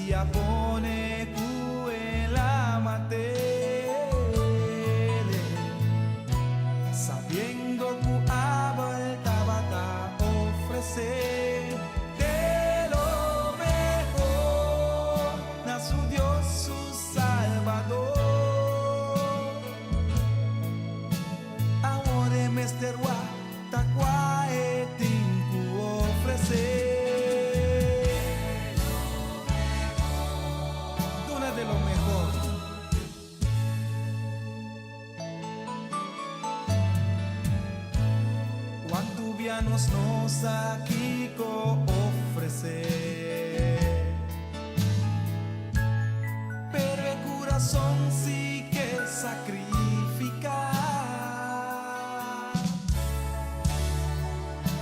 dia pone ku el a mat'é, sabiendo ku Abel tabata ofresé de lo mehor na su Dios, su Salbador. Awor e mester wak ta kua e tin ku ofresé. Duna de lo mehor. Kuantu bia nos no sa kiko ofresé. Pero e kurason si ke sakrifiká.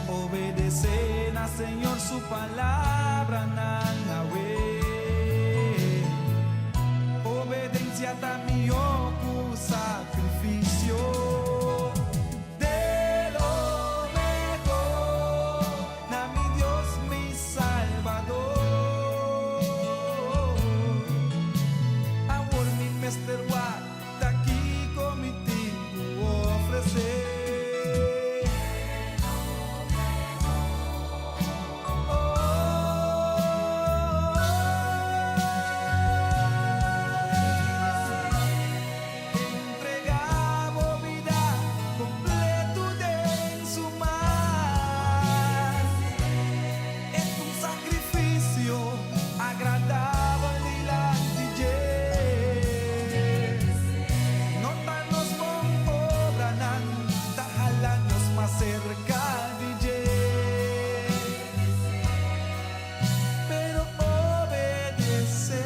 Obedesé na Señor su palabranan awe. Obedensia ta mihó ku sakrifisio. De lo mehor na mi Dios, mi Salbador. Awor mi mester wak ta kiko mi tin ku ofresé. Entregá bo bida kompleto den su man. E ta un sakrifisio agradabel dilanti dje. No ta nos bon obranan ta hala nos mas serka di dje, pero obedesé.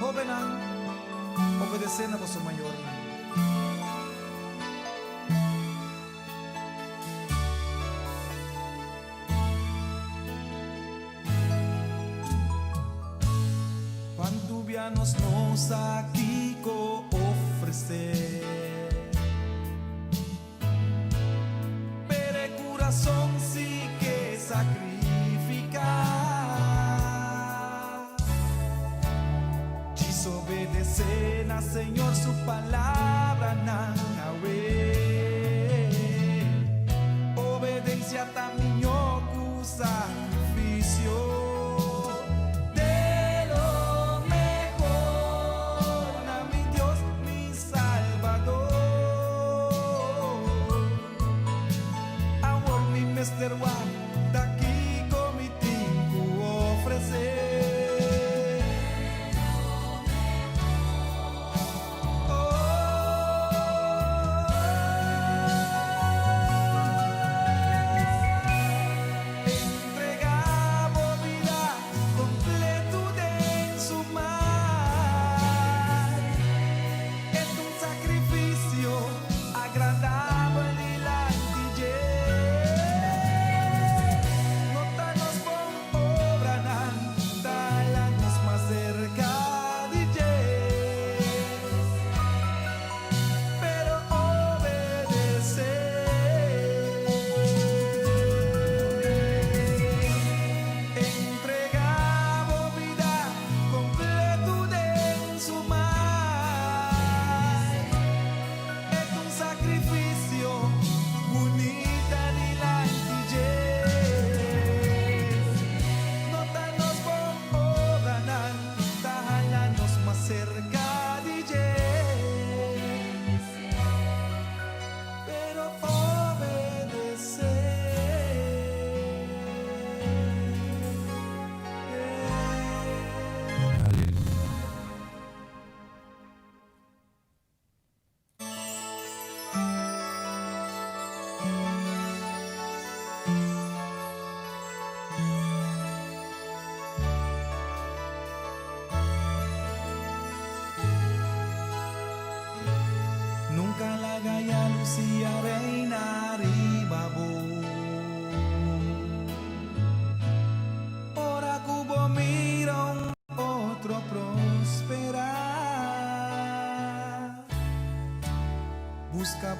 Hóbennan, obedesé na boso mayornan. Cuantu bia nos no sa kico ofrece, pero e curason si ke sacrifica. Djis obedece na Señor su palabranan awe. Obedencia ta mihó ku sakrifisio. De lo mehor na mi Dios, mi Salbador. Awor mi mester wak ta kiko mi tin ku ofresé. Entregá bo bida kompleto den su man. E ta un sakrifisio agradabel dilanti dje.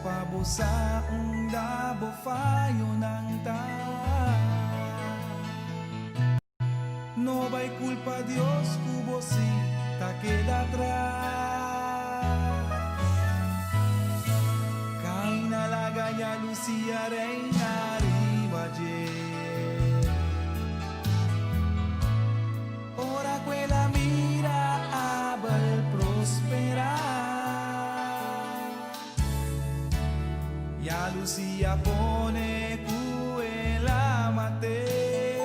pa bo sa unda bo fayonan ta. No bai kulpa Dios ku bo si ta keda atras. Kaina laga yalusia reina riba dje. Ora ku el a mira Abel prosperá. Yalusia pone ku el a mat'é,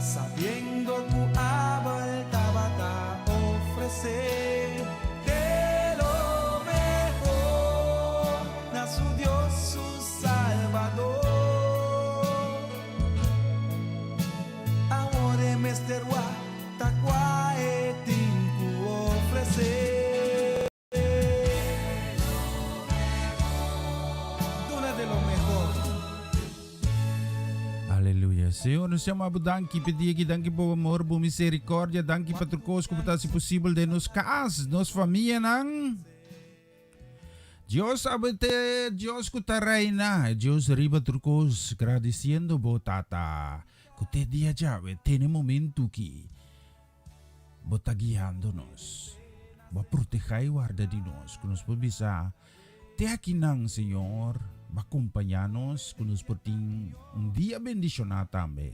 sabiendo ku Abel tabata ofresé de lo mehor na su Dios, su Salbador. Awor e mester wak ta kua e tin ku ofresé. Duna de lo mehor. Aleluya. Señor, nos yama bo danki p'e dia aki. Danki pa bo amor, bo misericordia. Danki pa tur kos ku bo ta hasi posibel den nos kas, nos famianan. Dios abete, Dios ku ta reina, e Dios riba tur kos, gradisiendo bo, Tata, ku te dia djawe, tene momentu ki bo ta guiando nos, bo a protehá i warda di nos, ku nos por bisa, Te akinan, Señor, bo a kompañá nos, ku nos por tin un dia bendishoná tambe.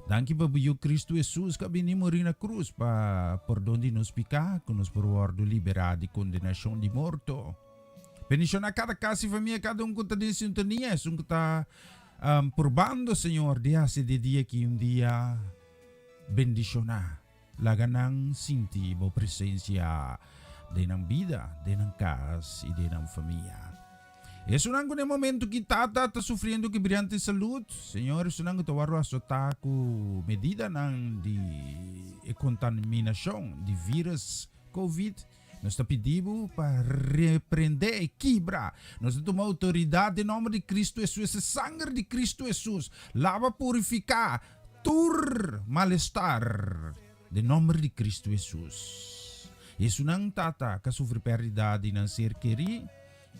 Danki pa bo Yu Kristu Hesus ku a bini muri na krus pa pordon di nos piká, ku nos por wòrdu liberá di kondenashon di morto. Bendishoná kada kas i famia, kada un ku ta den sintonia, esun ku ta purbando, Señor, di hasi di dia aki un dia bendishoná. Laga nan sinti bo presensia den nan bida, den nan kas i den nan famia. Esunnan ku na e momentu ki tata ta sufriendo kebriante salud, Señor, esunnan ku ta wòrdu asotá ku medidanan di e kontaminashon di vírus Covid, nos ta pidi bo pa reprendé e kibra. Nos ta tuma outoridat den nòmber di Kristu Hesus, e sanger di Kristu Hesus laba purifiká tur malestar den nòmber di Kristu Hesus. Esunnan tata ka sufri pèrdida di nan ser kerí,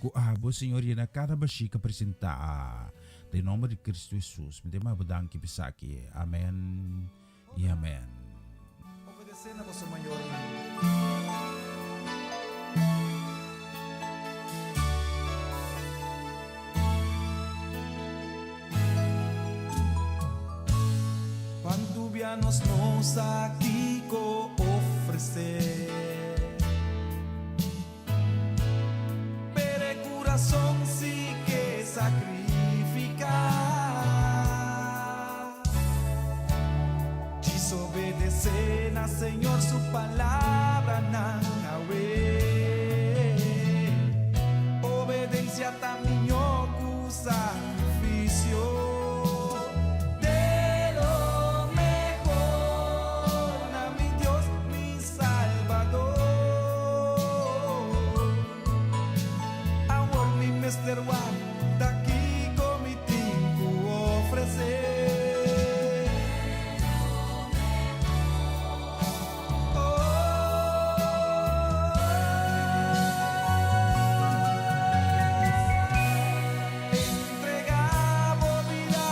Ku abo, Señor, yena kada bashí ka presentá. Den nomber di Cristo Jesus, mi ta yama bo danki pa esaki. Amen i amen. Obedesé na boso mayornan. Cuantu bia nos no sa kiko ofresé. Pero e kurason si ke sakrifiká. Djis obedesé na Señor su palabranan awe. Obedensia ta miñó ku sakrifisio. De lo mehor na mi Dios mi Salbador. Awor mi mester wak ta kiko mi tin ku ofresé. Entregá bo bida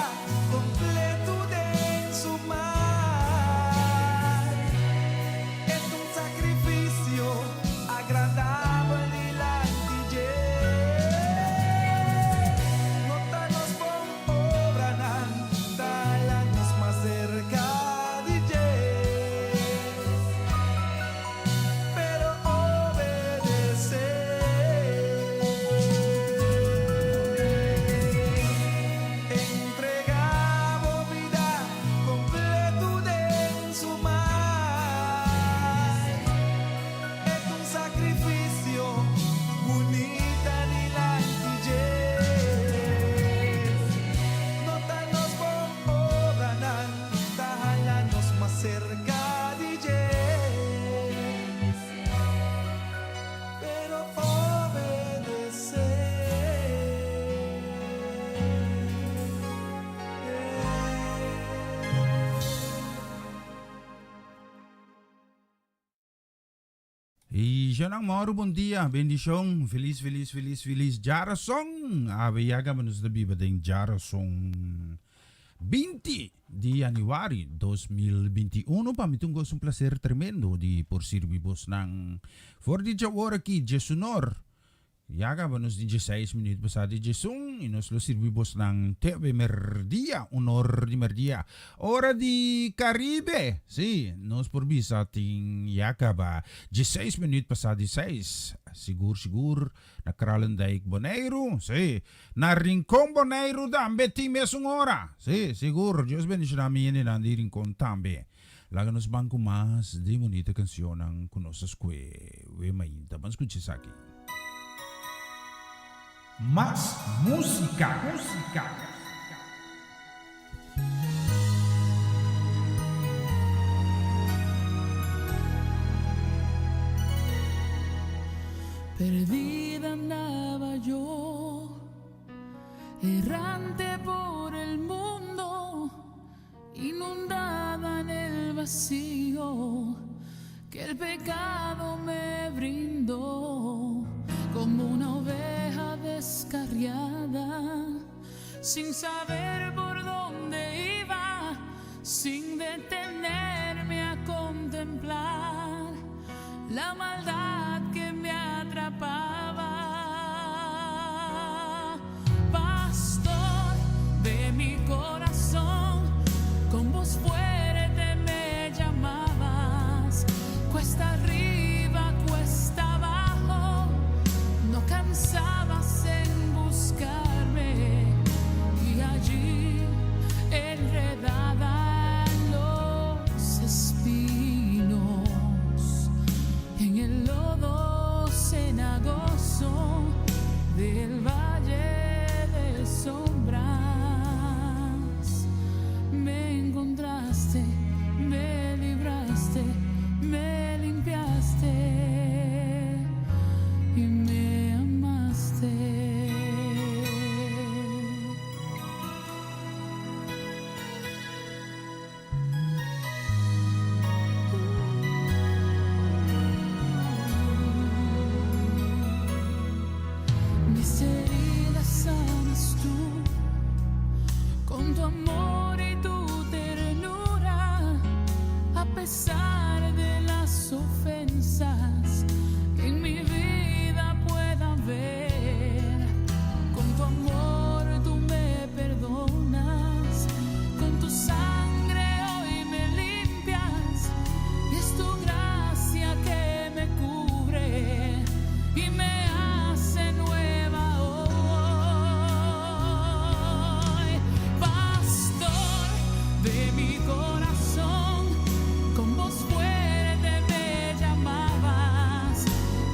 kompletu den su man. E ta un sakrifisio agradabel dilanti dje. Shonang Mauro, bon dia, bendishon, felis, felis, felis, felis djarason. Awe ya kaba nos ta biba den djarason 20 di januari 2021. Pa mi ta un goso, un placer tremendo di por sirbi bosnan for di djawor aki, djesunor. Ya caba nos di dieseis minuut pasá di diesun i nos lo sirbi bosnan te awe merdia, un or di merdia, ora di Caribe. Sí, nos por bisa tin ya caba dieseis minuut pasá di seis, sigur sigur na Kralendijk, Boneiru. Sí, na Rincon, Boneiru tambe tin mesun ora. Sí, sigur, Dios bendiciona mi hendenan di Rincon tambe. Laga nos ban ku mas di bunita kanshonnan ku nos a skue we mainta. Ban skucha esaki. Mas músika. Músika. Perdida andaba yo, errante por el mundo. Inundada en el vacío que el pecado me brindó, como una oveja descarriada, sin saber por dónde iba, sin detenerme a contemplar la maldad que me atrapaba. Pastor de mi corazón, con voz fuerte me llamabas, cuesta arriba, cuesta abajo, no cansabas en buscarme y allí enredada en los espinos, en el lodo cenagoso del valle de sombras, me encontraste, me libraste, me limpiaste y me amaste. Mis heridas sanas tú, con tu amor y tu ternura, a pesar de las ofensas que en mi vida pueda haber. Con tu amor tú me perdonas, con tu sangre hoy me limpias, y es tu gracia que me cubre y me hace nueva hoy. Pastor de mi corazón, con voz fuerte me llamabas,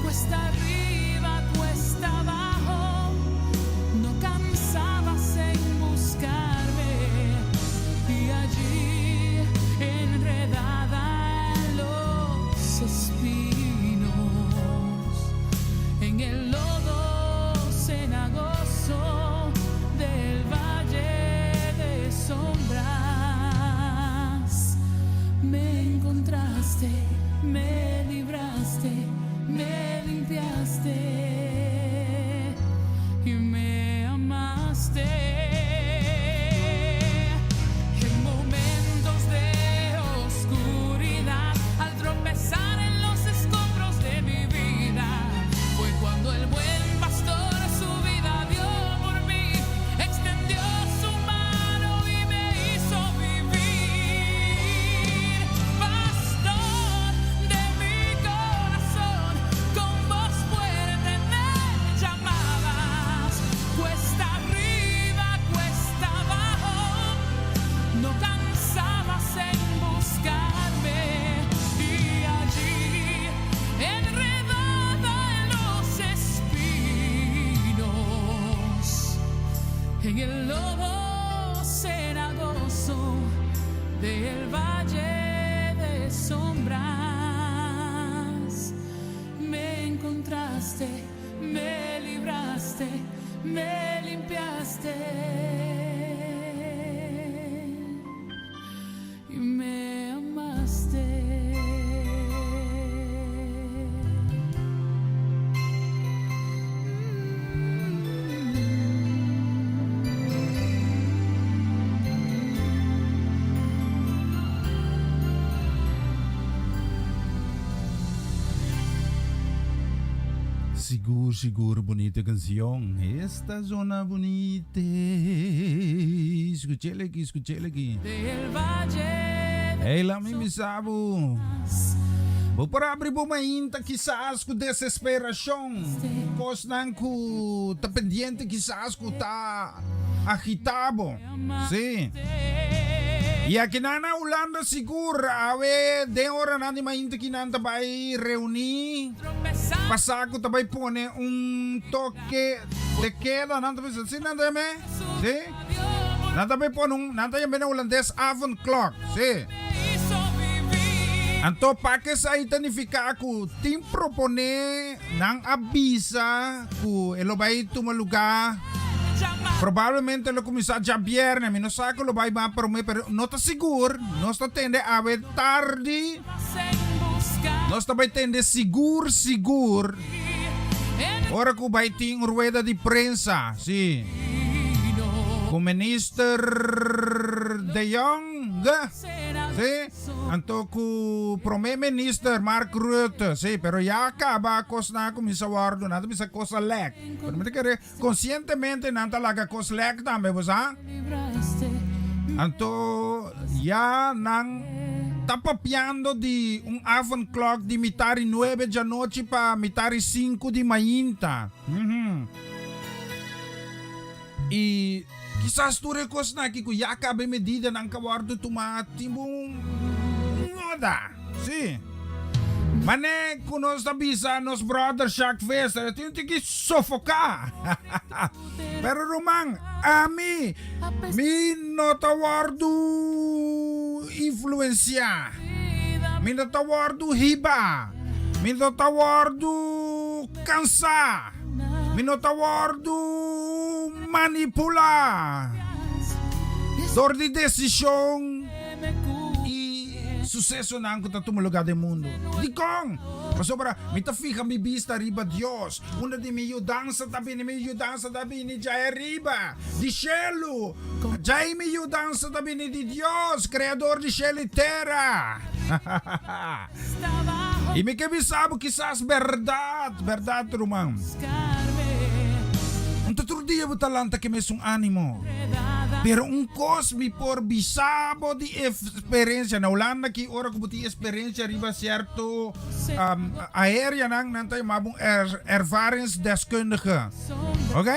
cuesta arriba, cuesta abajo, no cansabas en buscarme, y allí enredada en los espinos, en el lodo cenagoso del valle de sombras, me encontraste, me libraste, me limpiaste y me amaste. En momentos de oscuridad, al tropezar en los escombros de mi vida, fue cuando el buen pastor su vida dio por mí, extendió su mano y me hizo vivir. Pastor de mi corazón, con voz fuerte me llamabas, cuesta arriba, cuesta abajo, no cansabas en buscarme, y allí enredada en los espinos, en el lodo cenagoso del valle de sombras, me encontraste, me libraste, me limpiaste y me amaste. Sigur sigur bunita cancion. Esta zona bunita. Escuchele aquí, escuchele aquí. Hey, la mi bisa bo. Bo por abri bo mainta kisas ku desesperacion. Kosnan ku ta pendiente kisas ku ta agita bo. Sí. I akinan na Hulanda sigur awe den oranan di mainta kinan ta bai reuní pa sa ku ta bai pone un toke de keda nan ta bisa sí nan ta yam'é? Sí. Nan ta bai pone un nan ta yam'é na hulandes avondklok sí. Anto pa ke esei ta nifiká ku tin proponé Nan a bisa ku e lo bai tuma lugá probablemente lo kuminsá djabièrnè. Mi no sa ku lo bai mas promé, pero no ta sigur. Nos ta tende awe tardi. Nos ta bai tende sigur sigur ora ku bai tin un rueda di prensa, sí, ku Minister De Jong. Sí, anto ku Prome Minister Mark Rutte, sí, pero ya kaba kosnan a kuminsá wòrdu, nan ta bisa kos a lèk. Pero mi ta kere konsientemente nan ta laga kos lèk tambe, bo sa? Anto ya nan ta papiando di un avondklok di mitari nuebe djanochi pa mitari sinku di mainta. I kisas tur e kosnan aki ku ya kaba e medidanan ka wòrdu tumá tin bo un oda. Sí. Manera ku nos ta bisa nos bròder Jacques Visser, e tin un tiki sofoká. Pero ruman, ami, mi no ta wòrdu influensiá. Mi no ta wòrdu hibá. Mi no ta wòrdu kansá. Mi no ta wòrdu manipulá dor di desishon i susesonan ku ta tuma lugá den mundu. Dikon? Pasobra mi ta fiha mi bista riba Dios, unda di mi yudansa ta bini. Mi yudansa ta bini djai ariba, di shelu. Djai mi yudansa ta bini di Dios, Kreador di shelu i tera. I mi ke bisa bo kisas bèrdat, bèrdat ruman. Un ta tur dia bo ta lanta ke mesun ánimo. Pero un kos mi por bisa bo di eksperensia. Na Hulanda aki ora ku bo tin eksperensia riba sierto aerianan nan ta yama bo un ervaringsdeskundige. Ok?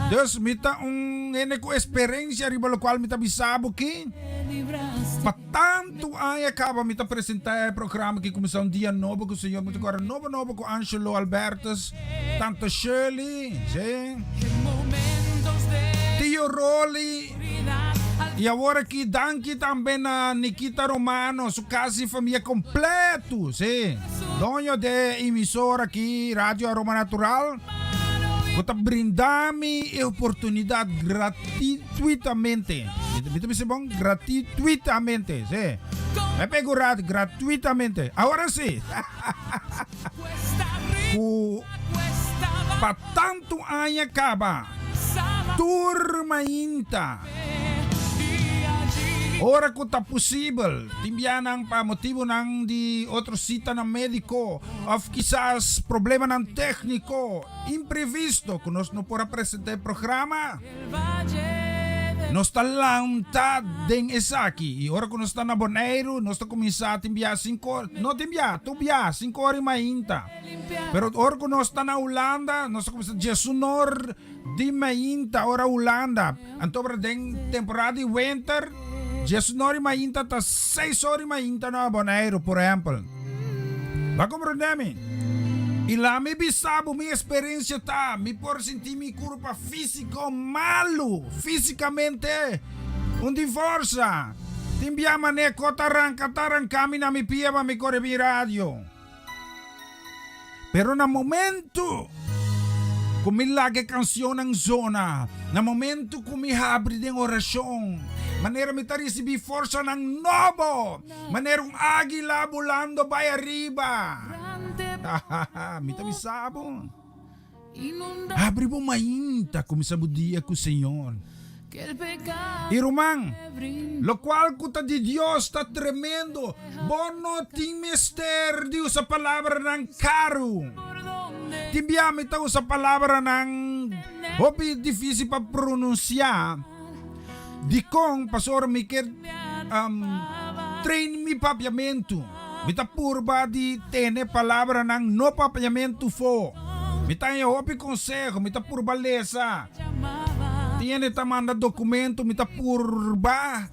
Dus mi ta un hende ku eksperensia riba lokual mi ta bisa bo ki. Pa tantu aña kaba mi ta presentá e programa ki kuminsá un dia nobo ku Señor. Mi ta kòrda nobo nobo ku Angelo Albertus, Tante Shirley, sí, Tio Rolly i awor aki danki tambe na Nikita Romano, su kas i famia kompletu, sí, doño de emisora aki Radio Aroma Natural, ku ta brinda mi e oportunidat gratituitamente. Mi ta bisa bon? Gratituitamente, sí. Me pega un rato, gratuitamente. Ahora sí. Ku pa tantu aña kaba, tur mainta, ora ku ta posibel, tin bianan pa motibunan di otro sitanan médiko òf kisas problemanan tékniko imprevisto ku nos no por a presentá e programa. Nos ta lanta den esaki i ora ku nos ta na Boneiru nos ta kuminsá tin bia sinku or, no tin bia, tur bia sinku or i mainta. Pero ora ku nos ta na Hulanda nos ta kuminsá diesun or di mainta ora Hulanda. Anto ora den temporada di winter diesun or i mainta ta seis or i mainta na Boneiru por ehèmpel. Bo a komprondé mi? I laat mi bisa bo mi eksperensia ta, mi por sinti mi kurpa Físiko malu, físikamente un divorsa. Tin bia manera ko ta ranka ta ranka mi na mi pia pa mi kore bin radio. Pero na momento ku mi laga e kansionnan zona, na momento ku mi habri den orashon, manera mi ta risibí forsanan nobo, manera un águila bulando bai ariba. Mi ta bisa bo. Abri bo mainta, kuminsá bo dia ku Señor. I ruman, lokual ku ta di Dios ta tremendo. Bo no tin mester di usa palabranan karu. Tin bia mi ta usa palabranan hopi difícil pa pronunciá. Dikon? Pasobra mi ke train mi papiamentu. Mi ta purba di tene palabranan no papiamentu fo. Mi ta haña hopi konseho, mi ta purba lesa. Tin hende ta manda dokumento, mi ta purba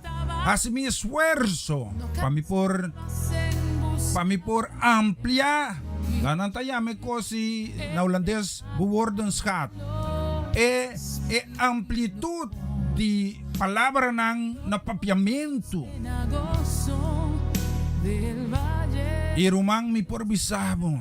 hasi mi esfuerso pa mi por pa mi por amplia. Nan ta yama e kos na hulandes woordenschat. E e amplitud di palabranan na papiamentu. I ruman mi por bisa bo,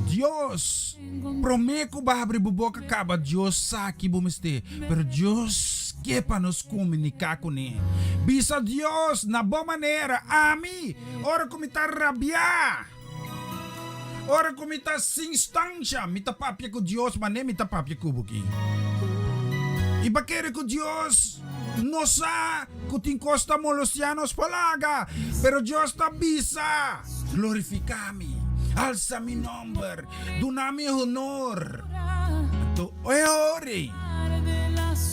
Dios prome ku bo habri bo boka kaba Dios sa ki bo mester, pero Dios ke pa nos komuniká kuné. Bisa Dios na bo manera, ami ora ku mi ta rabiá. Ora ku mi ta sin stansha, mi ta papia ku Dios manera mi ta papia ku bo ki. I pa kere ku Dios no sa ku tin kos ta molestiá nos por laga, pero Dios ta bisa, Glorifiká mi, alsa mi nòmber, duna mi honor. Anto e ora ei,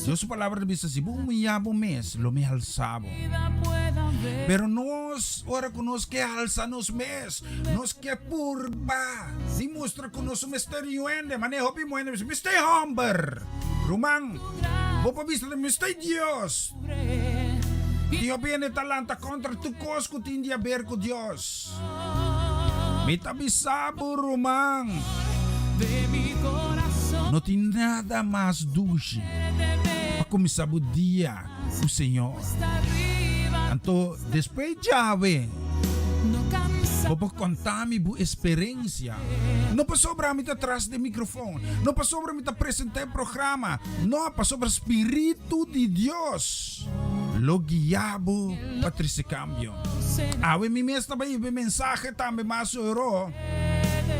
Dios su palabra ta bisa, Si bo humiyá bo mes, lo mi halsá bo. Pero nos. Ora ku nos ke alsa nos mes, nos ke purba di mustra ku nos mester yuende. Manera hopi muhende bisa, Mi stay homber. Ruman, bo por bisa mi stay Dios. Tin hopi hende ta lanta kontra tur kos ku tin di haber ku Dios. Mi ta bisa bo, ruman, no tin nada mas dushi pa kuminsá bo dia ku Señor. Anto despues djawe bo por konta mi bo esperensia. No pasobra mi ta tras di mikrofon, no pasobra mi ta presenta e programa, no, pasobra Spiritu di Dios lo guia bo pa trese kambio. Awe mi mes ta bai hiba e mensahe tambe mas oro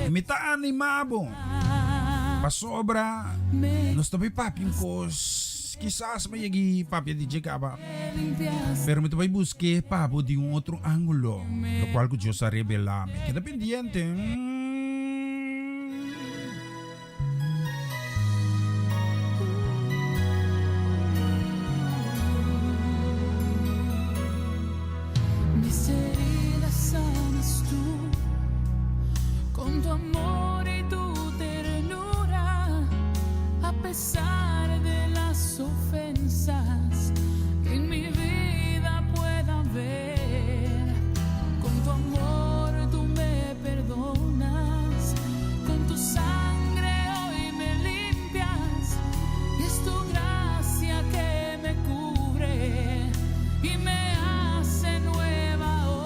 i mi ta anima bo pasobra nos ta bai papia un kos. Kisas mi yegi papia di dje kaba, pero mi ta bai busk'é pa bo di un otro ángulo, lokual ku Dios a revelá mi. Keda pendiente. Mis heridas sanas tú, con tu amor y tu ternura, a pesar de las ofensas que en mi vida pueda haber. Con tu amor tú me perdonas, con tu sangre hoy me limpias, y es tu gracia que me cubre y me hace nueva hoy.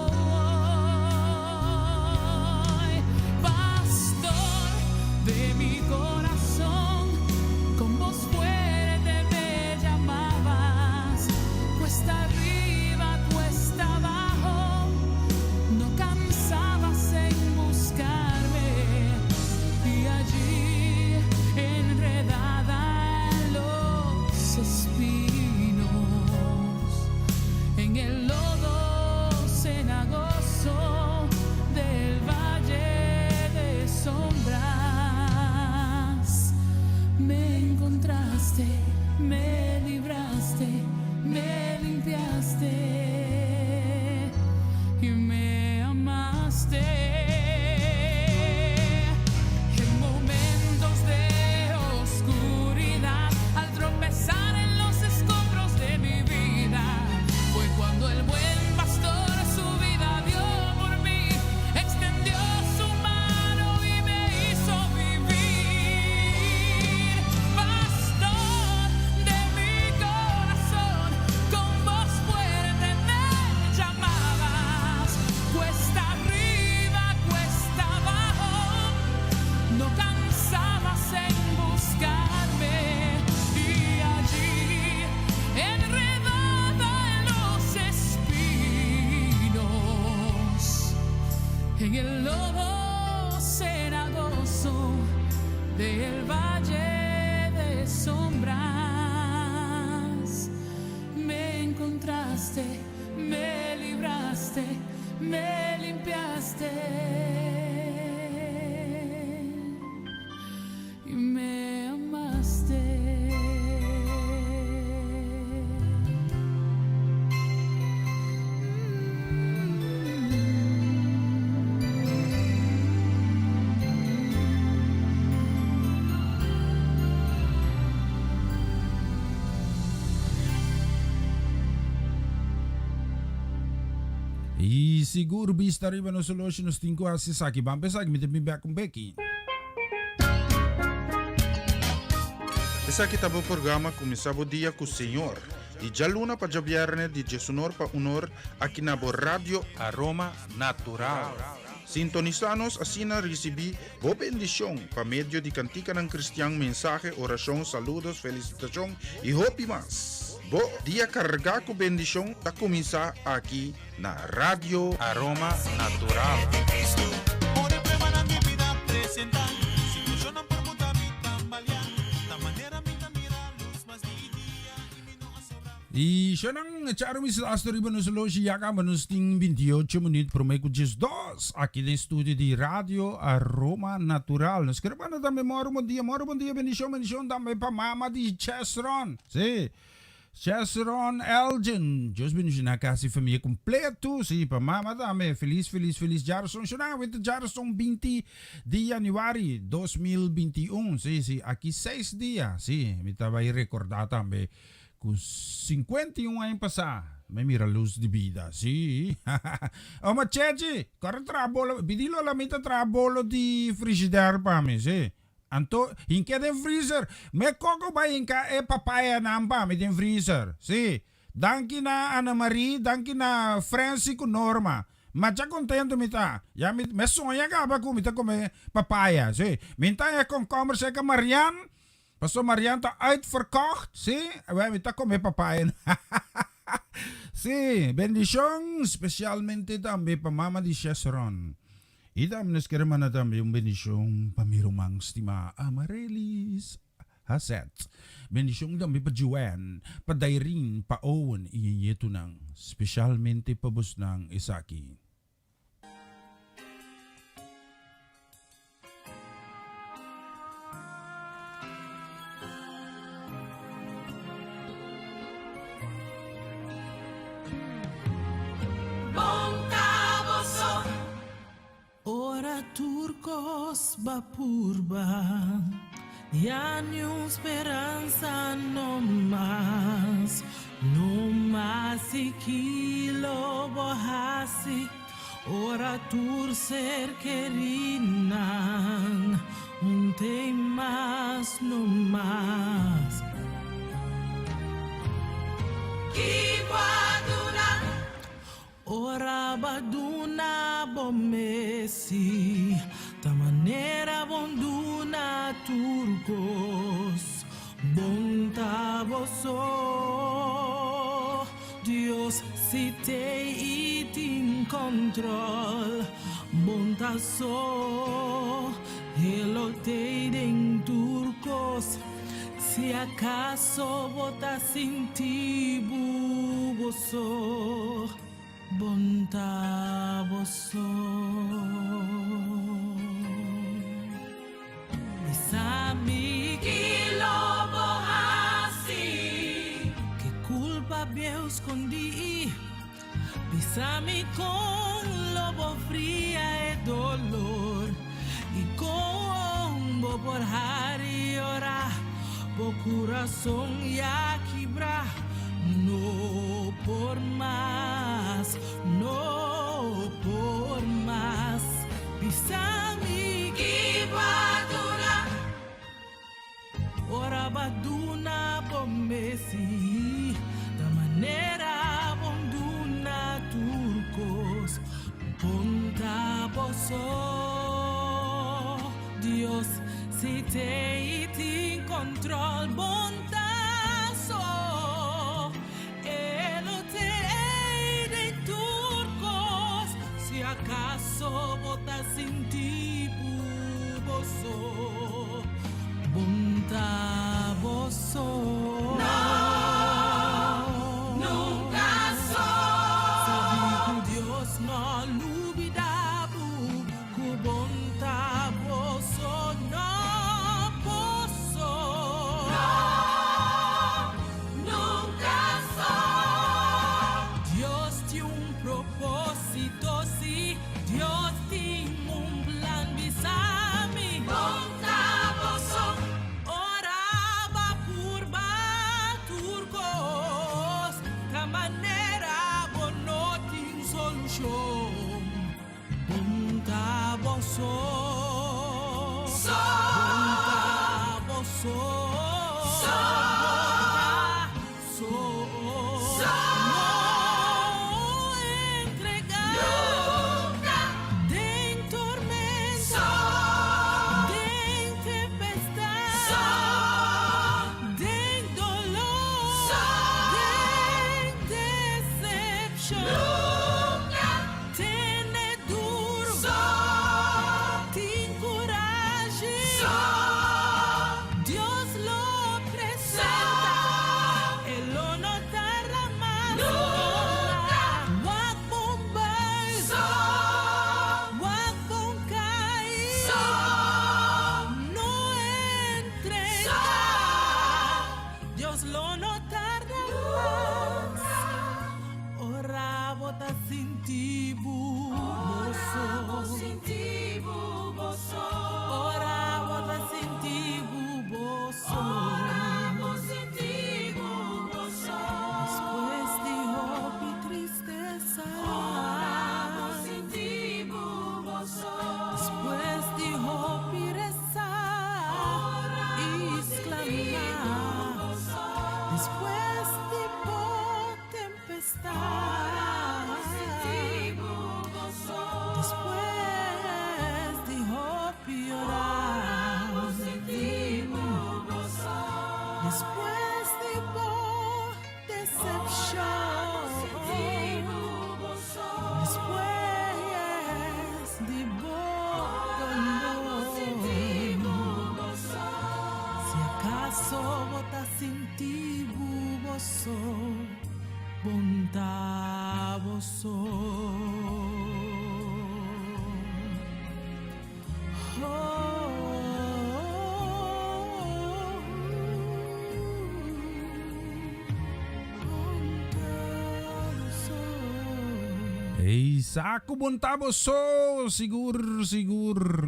Pastor de mi corazón, con voz fuerte me llamabas, cuesta arriba, cuesta abajo, no cansabas en buscarme, y allí enredada en los espinos, en el lodo cenagoso del valle de sombras, me encontraste, me libraste, me limpiaste y me amaste. En momentos de oscuridad, al tropezar en los escombros de mi vida, fue cuando el buen pastor su vida dio por mí, extendió su mano y me hizo vivir. Pastor de mi corazón, con voz fuerte me llamabas, cuesta arriba, cuesta abajo, no cansabas en buscarme, y allí, enredada en los espinos, en el lodo cenagoso del valle de sombras, me encontraste, me libraste, me limpiaste. I sigur bista riba nos oloshi nos tin ku hasi esaki. Ban p'esaki mi ta bin bek un beki. Esaki ta bo programa Kuminsá Bo Dia ku Señor, di djaluna pa djabièrnè di diesunor pa unor aki na bo Radio Aroma Natural. Sintonisá nos asina risibí bo bendishon pa medio di kantikanan kristian, mensahe, orashon, saludos, felisitashon i hopi mas. Bo dia kargá ku bendishon ta kuminsá aki na Radio Aroma Natural. Y shonan charo mis laatste riba nos loge ya caba nos tin 28 minuut prome cu 12 aki den studio di Radio Aroma Natural. Nos quiere manda tambe moro bon dia, moro bon dia, bendicion, bendicion tambe pa mama di Chesron. Sí. Chesron Elgin. Dios bendiciona casi familia completo. Sí, pa mama tambe. Feliz, feliz, feliz Jarson. Shonan, wete Jarson 20 di januari 2021. Sí, sí, aki 6 dia. Sí, mi ta bay recorda tambe. Ku 51 aña pasá mi mira lus di bida. Sí. Oma Chechi, kòrda traha bolo. Pidi Lola mi ta traha bolo di frishider pa mi, sí. Anto hink'é den freezer. Me koko bai hinka e papayanan pa mi den freezer. Sí. Danki na Ana Marie, danki na Francy ku Norma. Masha kontento mi ta. Ya mi me soña kaba ku mi ta kome papaya. Sí. Mi ta haña komkomber serka Marian. Paso Marian ta uitverkocht, sí, awel mi ta come papaya. Sí, bendicion specialmente tambe pa mama di Chesron. Y tambe nos kere manda tambe un bendicion pa mi ruman stima Amarelis Hasset. Bendicion tambe pa Joanne, pa Dairin, pa Owen y e nietunan. Specialmente pa bosnan esaki. Ora tur kos ba purba, ya niun speransa no mas, no mas i ki lo bo hasi ora tur ser kerinan un tei mas no mas. Ki bo a duna? Ora ba duna bo mesi, ta manera bon duna tur kos, bon ta bo so. Dios si tei i tin control, bon ta so, E lo tei den tur kos. Si acaso bo ta sinti bu bo so, bon ta bo so. Bisa mi ki lo bo hasi. Ke culpa bieu scondi. Bisa mi con lo bo fria e dolor y con bo por hari ora bo curason ya kibra. No por mas, no por mas. Bisa mi ki bo a duna. Ora ba duna bo mesi, ta manera bon duna tur kos, bon ta bo so. Dios si te i tin control, bon ta so. E lo te ei den tur kos, si akaso bo ta sinti bu bo so, bon ta bo so. No, nunka so. Sabi ku Dios no lubida bo, ku bon ta bo so, no bo so. Nunca. Tene duro. Tin corashi. Dios lo presenta. E lo no tarda mas. Nunca. Wak bon bay. Wak bon cay. No entrega. Dios lo no tarda mas. Ora bo ta sinti bo so. Ora bo ta sinti bo so. Despues di hopi tristesa. Despues di hopi resa i sklama. Despues di bo tempestat. Despues di hopi yora. Despues di bo decepcion. Despues di bo dolor. Si acaso bo ta sinti bo so, bo n' ta bo so. Oh, bo n' ta bo so. Hey, saco bo n' ta bo so, sigur, sigur.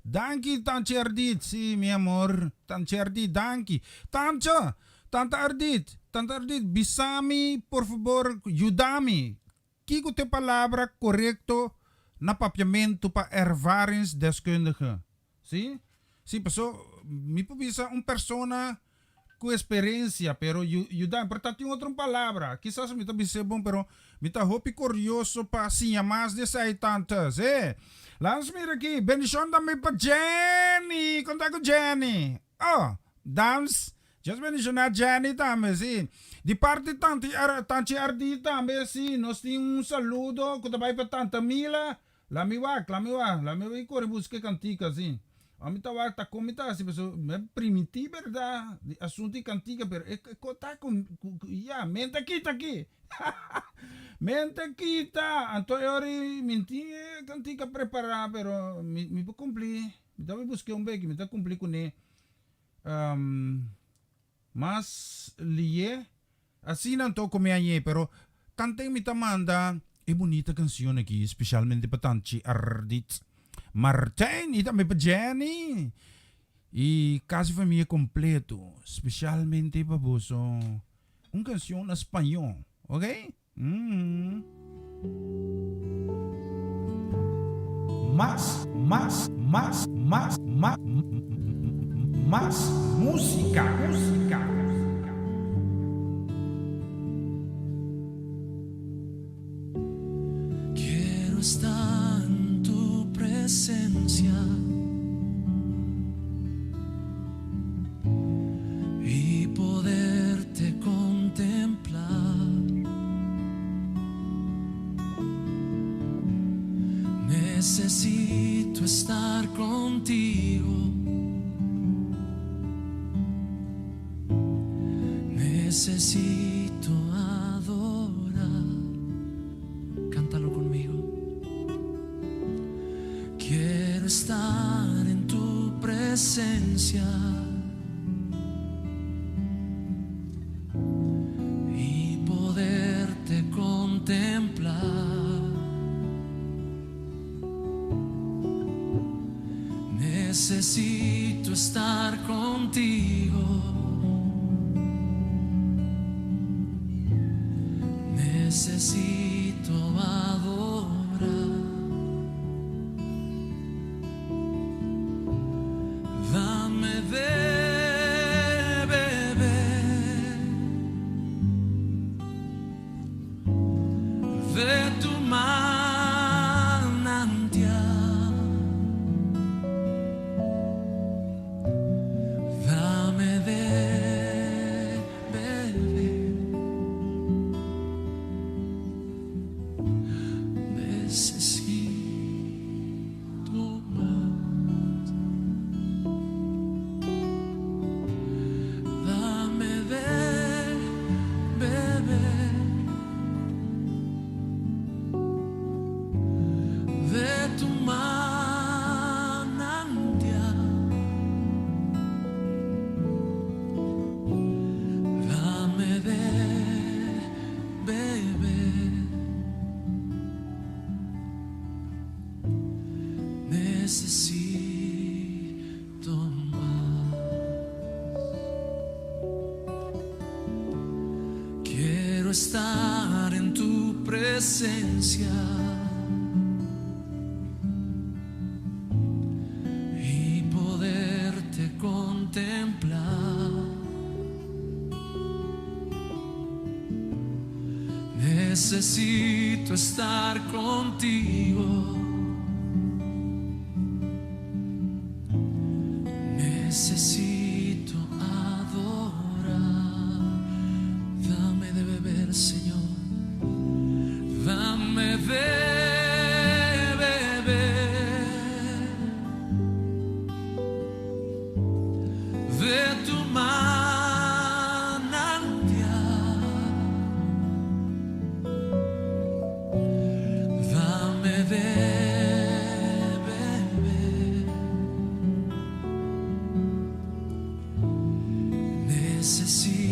Danki, Tantje Ardit. Si, mi amor. Tantje Ardit, danki. Tantje, Tante Ardit, Tante Ardit, bisa mi, por fabor, yuda mi. Kiko ta e palabra korekto na papiamentu pa ervaringsdeskundige? Si? Si, paso mi por bisa un persona ku eksperensia, pero yuda mi. Pero ta tin otro palabra. Kisas mi ta bis'é bon, pero mi ta hopi kurioso pa siña mas di esei, tante. Si. Laat mira aki. Bendishon tambe pa Jenny. Kon ta ku Jenny? Oh, dams. Dios bendishoná Jenny tambe, si. Di parti tanti Ar Tanchi Ardí tambe, si. Nos tin un saludo ku ta bai pa Tanta Mila. Lami wak, lami wak, lami bai kore buska e kantika, si. Ami ta wak ta kon mi ta hasi pasobra mi a primintí bèrdat di asuntu di kantika pero e ko ta ku ku ya mente a kita aki. Mente a kita. Anto e ora ei mi tin e kantika prepará pero mi mi por kumplí. Mi ta bai busk'é un beki, mi ta kumplí kuné. Mas lié. Asina anto ku mi a ñe, pero tanten mi ta manda e bunita kanshon aki spesialmente pa Tanchi Ardit Martijn i tambe pa Jenny i kasi famia kompleto, spesialmente pa boso un kanshon na spañó, ok? Mas, mas, mas, mas, mas, mas música, música. Quiero estar en tu presencia y poderte contemplar. Necesito estar contigo. Necesito adorar. Cántalo conmigo. Quiero estar en tu presencia y poderte contemplar. Necesito estar contigo. Necesito adorar. Dame de beber de tu manantial. Dame de beber. Quiero estar en tu presencia y poderte contemplar. Necesito estar contigo. Necesito adorar. Dame de beber, Señor. Dame de beber de tu manantial. Dame de beber. Necesito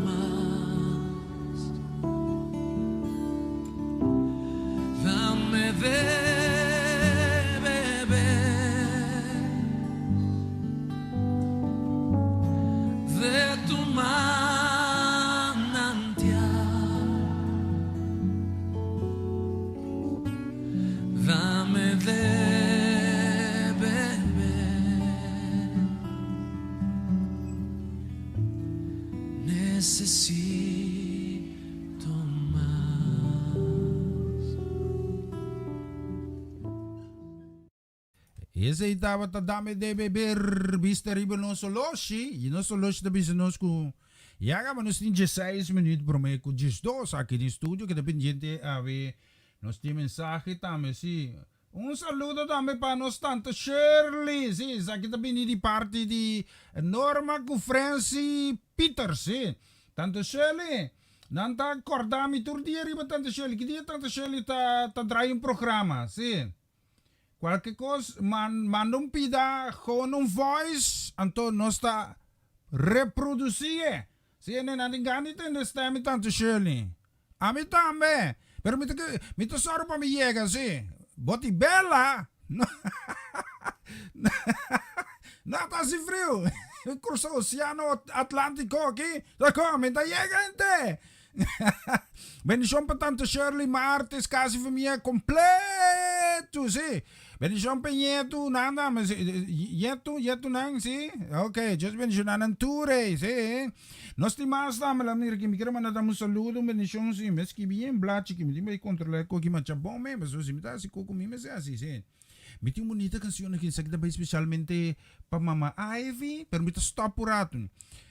más. Dame de beber de tu manantial. Dame de beber. Necesito más. Esei tabata Dame de Beber bista riba nos oloshi y nos oloshi ta bisa nos cu ya caba nos tin dieseis minuut prome cu diesdos aki den studio keda pendiente awe nos tin mensahe tambe si un saludo tambe pa nos tanta Shirley si esaki ta bini di parti di Norma cu Francy Peters si tanta Shirley nan ta corda mi tur dia riba tanta Shirley ki dia tanta Shirley ta ta draai un programa si. Cualke cos manda un pida gewoon un voice anto nos ta reproduci'e. Si hende nan tin gana di tende stem di tante Shirley. Ami tambe. Pero mi ta mi ta sòru pa mi yega si. Bo tin bela. No ta hasi friu. Crusa Oceano Atlantico aki. Ta con mi ta yega hende. Bendicion pa tante Shirley Martes, casi famia completo, si. Bendicion pa ñetu, nan dame, si. Yetu, yetu nan, si. Ok, Dios bendiciona nan tur, ey, si. Nos tin mas dame, la mira aki, mi quiere manda dame un saludo, un bendicion, si. Mi a skibi yen blachi aki, mi tin bay controla e koki macha bon men, pasobra si mi ta haci koko mi mester haci, si. Mi tin un bunita cancion aki, esaki ta bay specialmente pa mama Ivy, pero mi ta stop un rato.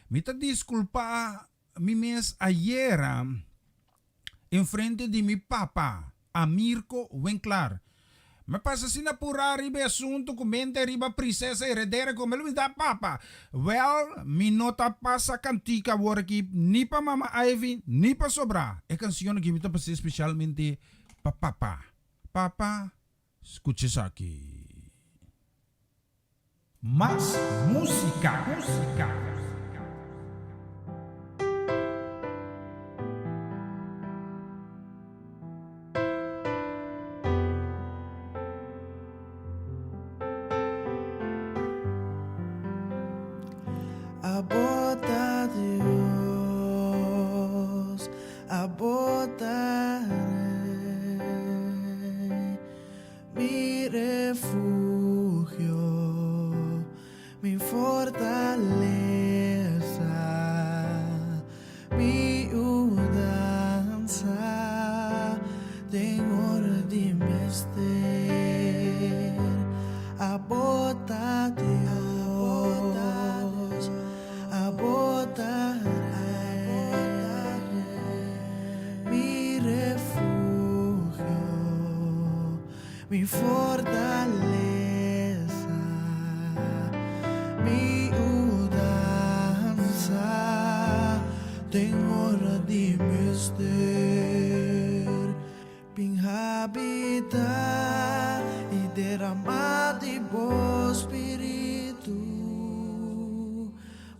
Mi ta disculpa Mi mes ayera enfrente di mi papa, Amirko Winklaar. Mi pasa asina purá riba e asuntu ku mente riba Prinsesa Heredera ku mi lo da papa. Wèl, mi no ta pasa kantika awor aki ni pa mama Ivy ni pa sobrá. E kansion aki mi ta pas'é spesialmente pa papa. Papa, skucha esaki. Mas música. Música. Abo ta Dios, abo ta Rey. Mi refugio, mi fortalesa, mi yudansa den ora di mester. Abo ta Dios, abo ta Rey, mi refugio. Mi fortalesa, mi yudansa den ora di mester. Bin habitá i derama di bo spiritu.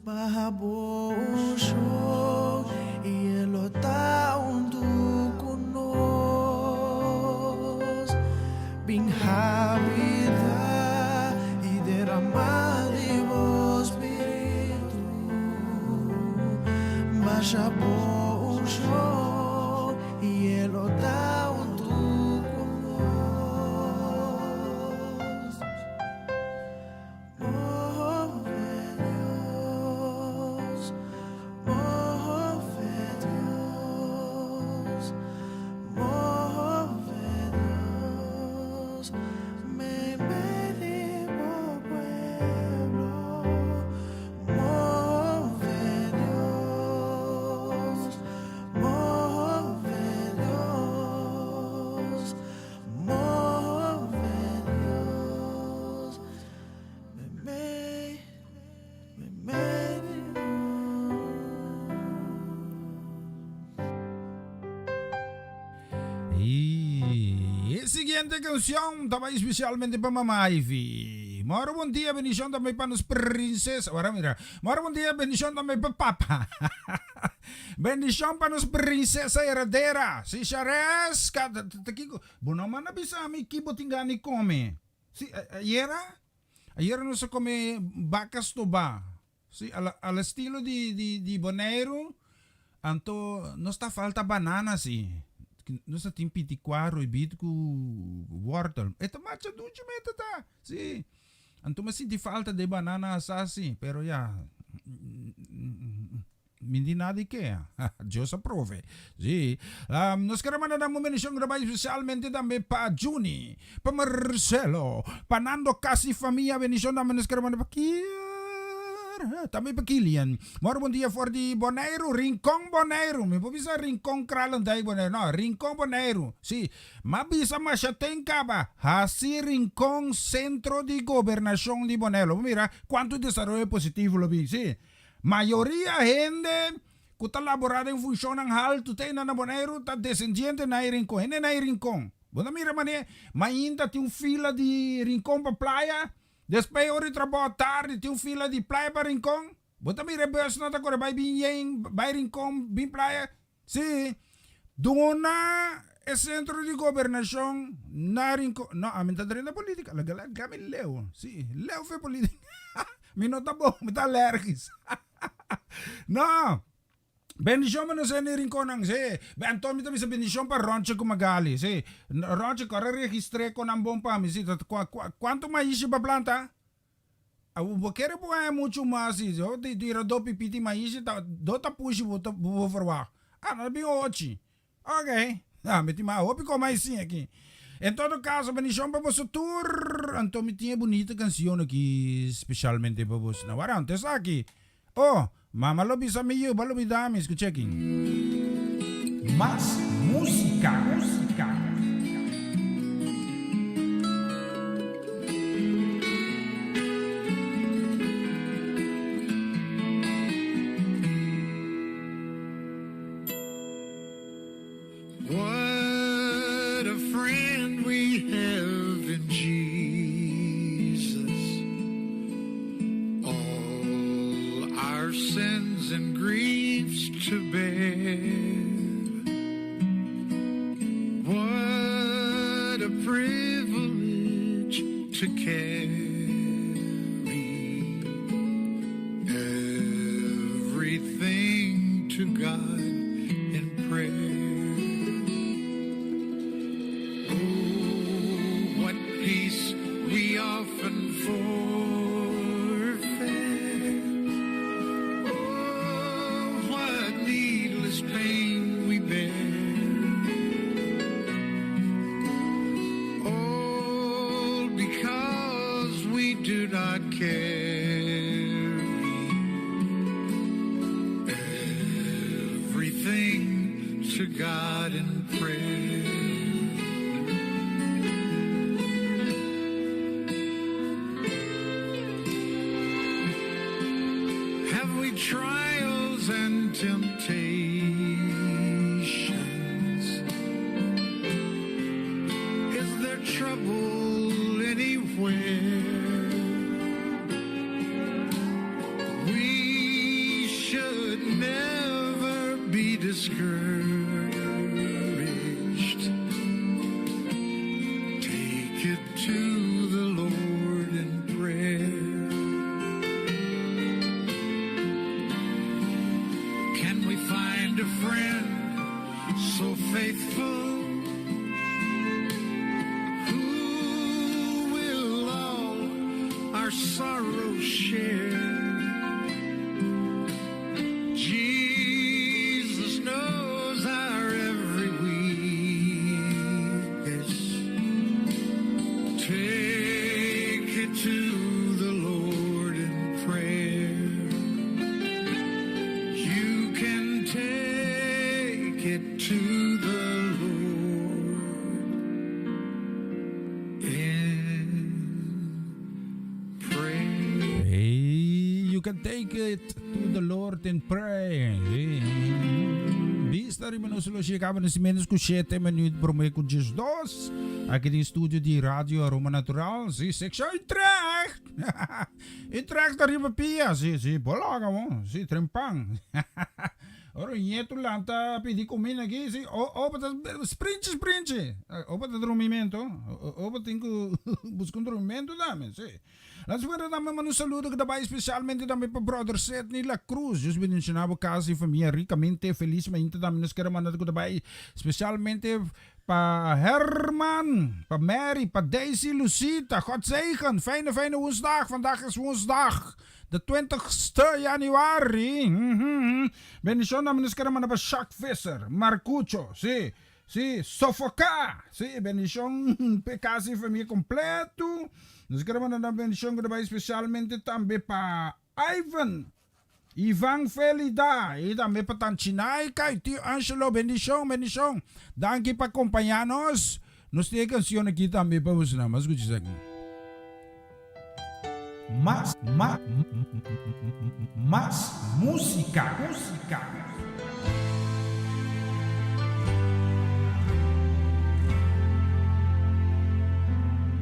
Baha bo unshon i e lo ta huntu ku nos. Bin habitá i deramá di bo spiritu. Basha bo. siguiente canción ta bai especialmente pa Mama Ivy. Moro bon dia, bendición tambe pa nos princesa. Ora mira. Moro bon dia, bendición tambe pa papa. Bendición pa nos princesa heredera. Si Shareska, ta kiko? Bo no manda bisa mi ki bo tin gana di come. Si, ayera? Ayera nos a come baka stobá. Si, al estilo di di di Boneiru, anto nos ta falta banana si. Nos ta tin piticuá, roibit cu wortel. E ta marcha duchi mete ta. Si. Anto mi a sinti falta de banana asá si, pero ya. Mi di nada di ke. Dios a prove. Si. Nos kere manda nan un bendicion grabá especialmente tambe pa Juni, pa Marcelo, pa Nando Casi famia bendicion tambe nos kere manda pa Kiara, tambe pa Kilian. Mor bon dia for di Boneiru, Rincon Boneiru. Mi por bisa Rincon Kralendijk Boneiru. No, Rincon Boneiru. Si. M'a bisa masha ten kaba hasi Rincon centro di gobernacion di Boneiru. Bo mira cuanto desaroyo positivo lo bin. Si. Mayoria hende ku ta laborá den funshonnan haltu te einan na Boneiru ta desendiente na e Rincon. Hende na e Rincon. Bo ta mira manera mainta tin un fila di Rincon pa playa, despues ora di trabou tardi tin un fila di playa pa Rincon. Bo ta mira e busnan ta kore bai bin yen bai Rincon bin playa. Sí, duna e sentro di gobernashon na Rincon. No, ami ta drenta politica. Laga laga mi leu. Sí, leu fe politica. Mi no ta bon, mi ta alergis. No. Bendishon pa nos hende di Rinconnan. Sí. Anto mi ta bisa bendishon pa Ronche ku Magali. Sí. Ronche, kòrda registr'é kon nan bon pa mi. Sí, ta kuantu maishi pa planta? Awo bo kere bo haña muchu mas i yo di tira do pipiti maishi ta do ta pushi bo ta bo verwagt. Ah no ta bin ochi. Ok. Ah mi tin mas hopi koma asin aki. En todo caso bendicion pa boso tur. Anto mi tin e bunita cancion aki specialmente pa boso. Na wara anto esaki. Oh mama lo bisa mi yu bo a lubida mi. Scucha aki. Mas musica. Musica. What a friend we have in Jesus. All our sins and griefs to bear. What a privilege to carry everything to God in prayer. Oh, what peace we often forfeit. Oh, what needless pain we bear. All because we do not carry everything to God in prayer. Have we trials and temptations? Is there trouble anywhere? We should never be discouraged. Take it to the Lord in prayer. Can we find a friend so faithful who will all our sorrows share? Jesus knows our every weakness. Take it to the Lord in prayer. You can take it to the Lord in prayer. Hey, you can take it to the Lord in prayer. Hey. Bista riba nos lo llegaba nos menos ku 7 minuut prome ku 12. Aki den studio di Radio Aroma Natural. Si, sección Utrecht. Utrecht arriba pia. Si, si, bolaga mo. Si, trempan. Ora nieto lanta pidi comida aki. Si, opa ta sprintje, sprintje. Opa ta drumimento. Opa tin ku busca un drumimento tambe. Si. Laat fuera tambe manda un saludo ku ta bai especialmente tambe pa brother Sidney La Cruz. Dios bendiciona bo casa y familia ricamente. Feliz mainta tambe nos kere manda ku ta bai especialmente pa Herman, pa Mary, pa Daisy Lucita. God zegen. Fijne fijne woensdag. Vandaag is woensdag de 20ste januari. Bendicion tambe nos kere manda pa Jacques Visser, Marcucho, si. Sí, sofoká! Sí, bendishon p'e kas i famia kompletu. Nos kere manda nan bendishon ku ta bai spesialmente tambe pa Ivan, Ivan Felida i tambe pa Tanchi Naika i tio Angelo. Bendishon, bendishon. Danki pa kompañá nos. Nos tin e kanshon aki tambe pa boso nan. Mas skucha esaki. Mas, mas, mas músika, músika.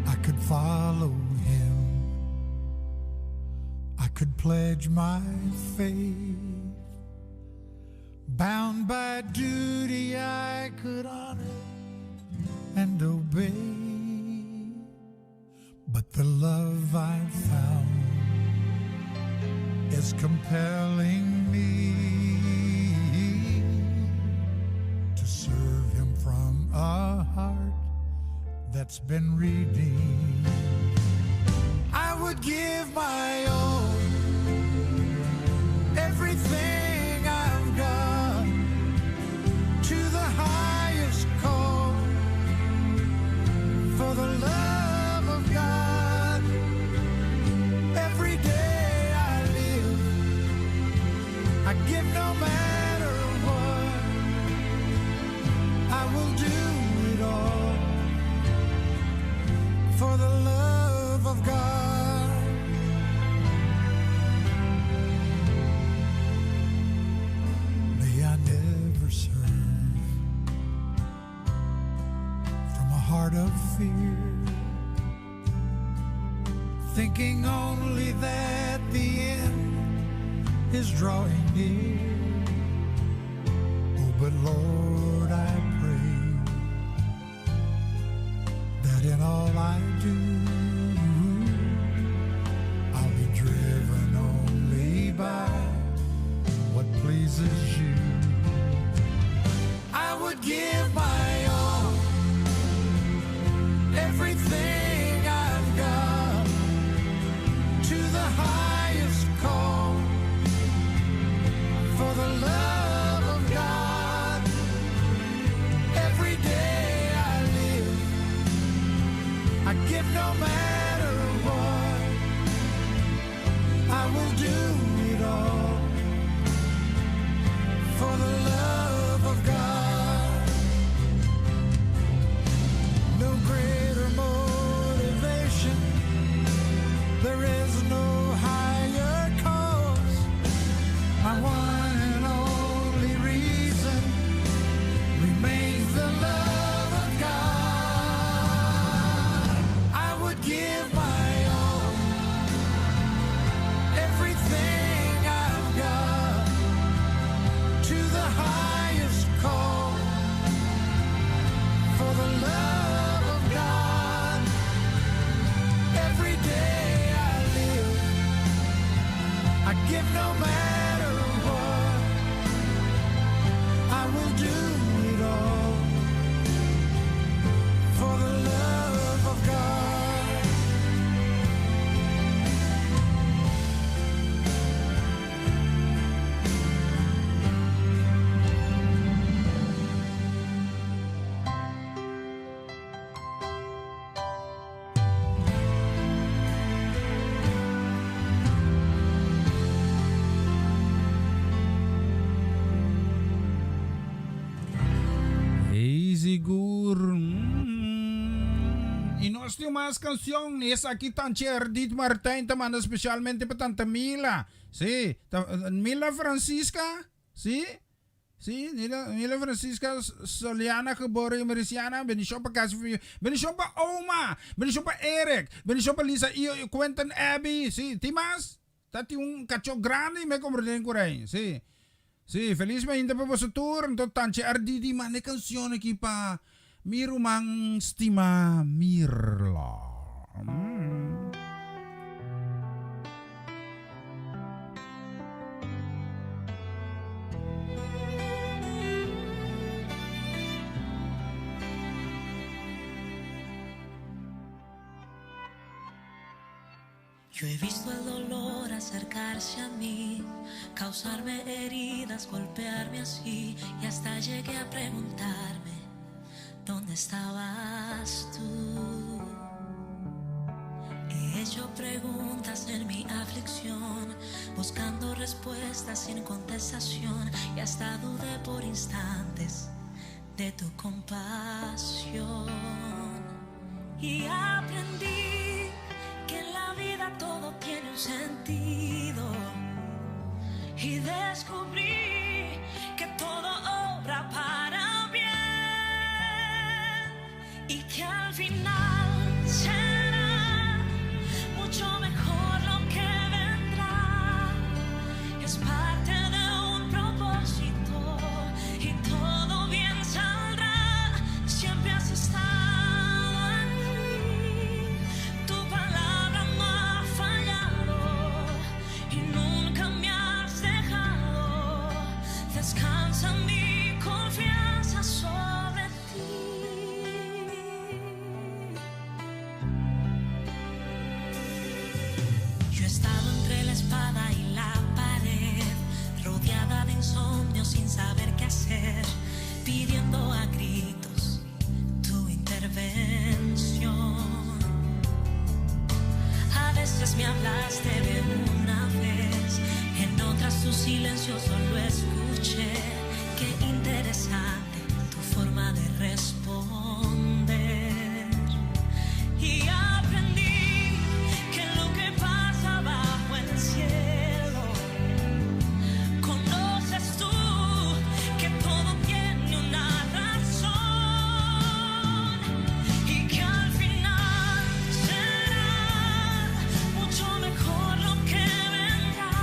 I could follow him I could pledge my faith Bound by duty I could honor and obey But the love I've found is compelling me to serve him from a heart that's been redeemed. I would give my all, everything I've got, to the highest call for the love of God. Every day I live, I give no matter what. I will do it all for the love of God. May I never serve from a heart of fear, thinking only that the end is drawing near. Oh, but Lord, I pray that in all I do, I'll be driven only by what pleases you. I would give my all, everything I've got, to the highest call for the love of God. Every day I live, I give no matter what. I will do it all for the love of God. No greater motivation, there is no higher cause. My one and only reason remains the love of God. I would give my all, everything I've got, to the highest call for the love of God. Every day I live, I give no matter what. I will do it all for the love of God. Hey sigur. Y nos tin mas cancion. Esaki Tantje Erdit Martijn ta manda specialmente pa Tante Mila. Sí, ta, Mila Francisca? Sí? Sí, Nila, Nila Francisca Soliana geboren in Mericiana. Bendición pa casi familia. Bendición pa oma. Bendición pa Eric. Bendición pa Lisa y Quentin Abby. Sí, tin mas? Ta tin un cachó grandi me comprende cu rey. Sí. Sí, feliz mainta pa boso tur. Anto Tanchi Ardidi manda e cancion aki pa mi ruman stima Mirla. Mm. Yo he visto el dolor acercarse a mí, causarme heridas, golpearme así, y hasta llegué a preguntarme, ¿dónde estabas tú? He hecho preguntas en mi aflicción, buscando respuestas sin contestación, y hasta dudé por instantes de tu compasión. Y aprendí que en la vida todo tiene un sentido. Y descubrí que todo obra para bien. Y que al final será mucho mejor lo que vendrá. Es parte de un propósito y todo bien saldrá. Siempre has estado aquí. Tu palabra no ha fallado y nunca me has dejado. Descansa mi confianza sobre ti. Yo he estado entre la espada y la pared, rodeada de insomnio sin saber qué hacer, pidiendo a gritos tu intervención. A veces me hablaste de una vez, en otras tu silencio solo escuché. Qué interesante tu forma de responder. Y aprendí que lo que pasa bajo el cielo, conoces tú que todo tiene una razón y que al final será mucho mejor lo que vendrá.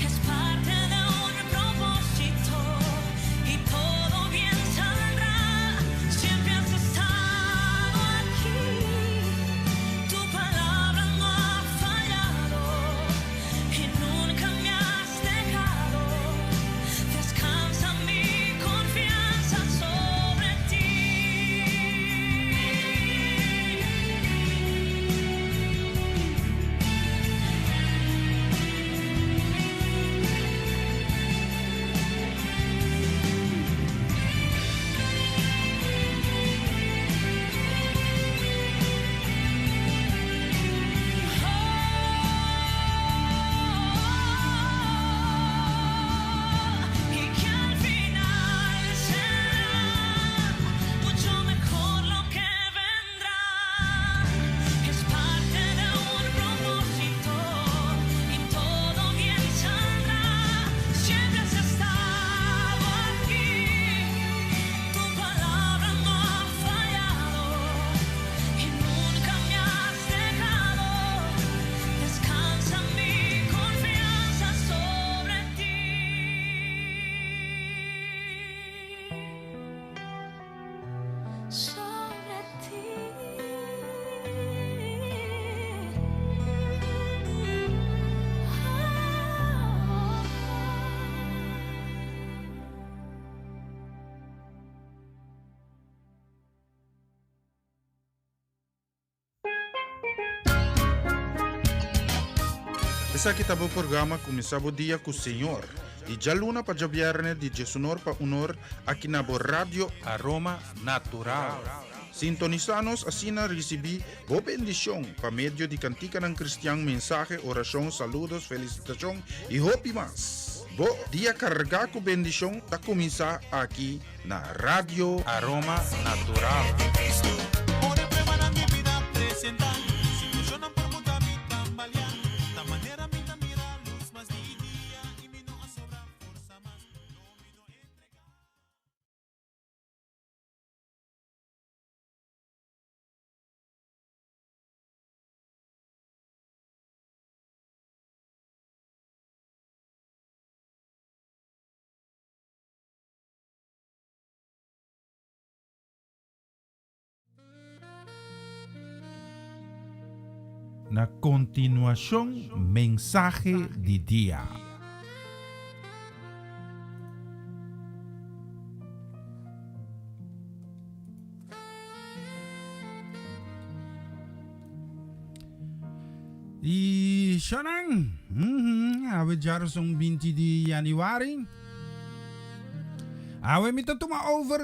Es parte de un propósito y todo bien saldrá. Siempre has estado aquí. Tu palabra no ha fallado y nunca me has dejado. Descansa mi confianza sobre ti. Y que al final será mucho mejor lo que vendrá. Es parte de un propósito y todo bien saldrá. Siempre has estado aquí. Tu palabra no ha fallado y nunca me has dejado. Descansa mi confianza sobre ti. Sobre ti. Esaki ta bo programa Kuminsá Bo Dia ku Señor, di djaluna pa djabièrnè di diesunor pa unor aki na bo Radio Aroma Natural. Sintonisá nos asina risibí bo bendishon pa medio di kantikanan kristian, mensahe, orashon, saludos, felisitashon i hopi mas. Bo dia kargá ku bendishon ta kuminsá aki na Radio Aroma Natural. Na kontinuashon mensahe di dia. I shonan, awe djaroson 20 di januari. Awe mi ta tuma over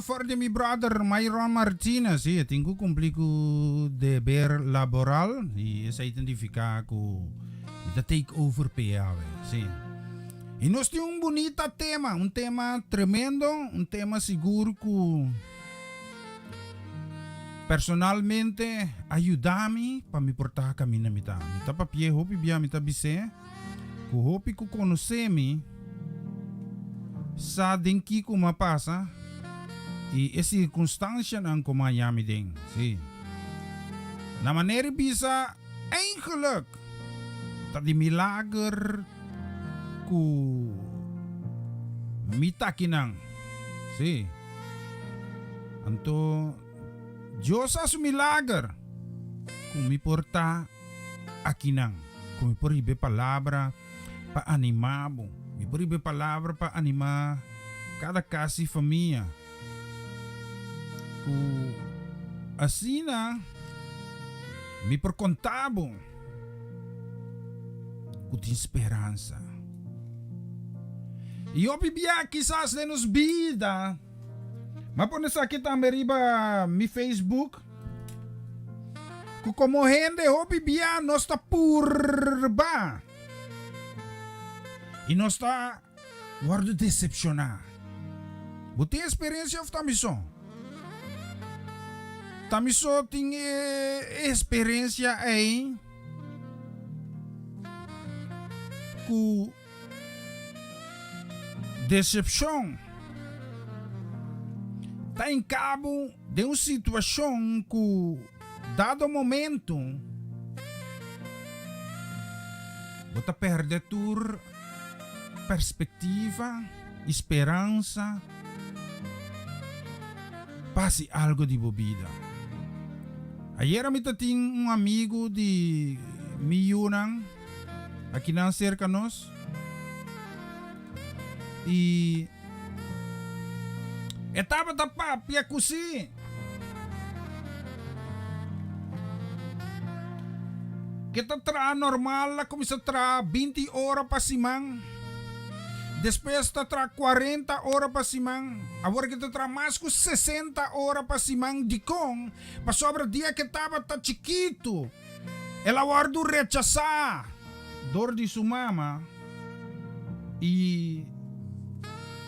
for di mi brother Myron Martinez. Sí, e tin ku kumpli ku deber laboral i esei ta nifiká ku mi ta take over p'e awe. Sí. I nos tin un bunita tema, un tema tremendo, un tema sigur ku personalmente a yuda mi pa mi por ta kaminda mi ta. Mi ta papia hopi bia mi ta bis'é ku hopi ku konosé mi sa den kiko mi a pasa i e sirkunstansianan ku mi a haña mi den. Sí. Na manera di bisa, eigenlik ta di milager ku mi ta akinan. Sí. Anto Dios a su milager ku mi por ta akinan, ku mi por riba e palabra pa animá bo, mi por riba e palabra pa animá kada kas i famia, ku asina mi por konta bo ku tin speransa. I hopi bia kisas den nos bida. M'a pone esaki tambe riba mi Facebook. Ku komo hende hopi bia nos ta purba i nos ta wòrdu desepshoná. Bo tin eksperensia òf ta mi so? Ta mi so tin e eksperensia ei ku. Decepcion ta en cabo den un situacion cu dado momento bo ta perde tur perspectiva y speransa pa haci algo di bo bida. Ayera mi ta tin un amigo di mi yunan. Akinan serka nos. I e tabata papia ku si. Ke ta traha normal a kuminsá traha 20 ora pa siman. Despues ta traha 40 ora pa siman. Awor ke ta traha mas ku 60 ora pa siman. Dikon? Pasobra dia ke tabata chikitu. El a wòrdu rechasá dor di su mama i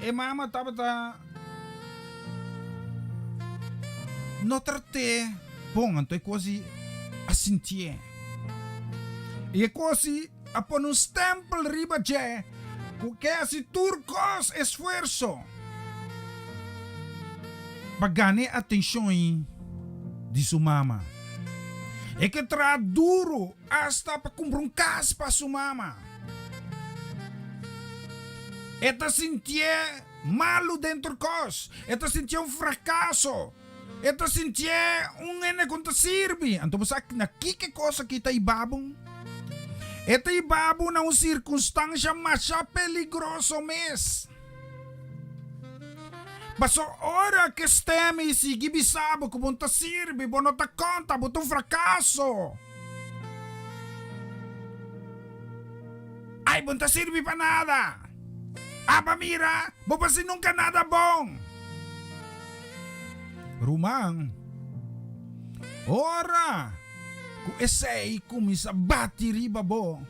e mama tabata no trat'é bon, anto e kosi a sintié. I e kosi a pone un stèmpel riba dje ku ke hasi tur kos esfuerso pa gana e atenshon di su mama. E ke traha duru asta pa kumpra un kas pa su mama. E ta sintié malu den tur kos. E ta sintié un frakaso. E ta sintié un hende ku no ta sirbi. Anto bo sa na kiko e kos aki ta hiba bo? E ta hiba bo na un sirkunstansha masha peligroso mes. Paso ora ke stèm i sigui bisa bo ku bo no ta sirbi, bo no ta konta, bo ta un frakaso. Ai, bo no ta sirbi pa nada. Aba mira, bo pa hasi nunka nada bon. Ruman, ora ku esei kuminsá bati riba bo,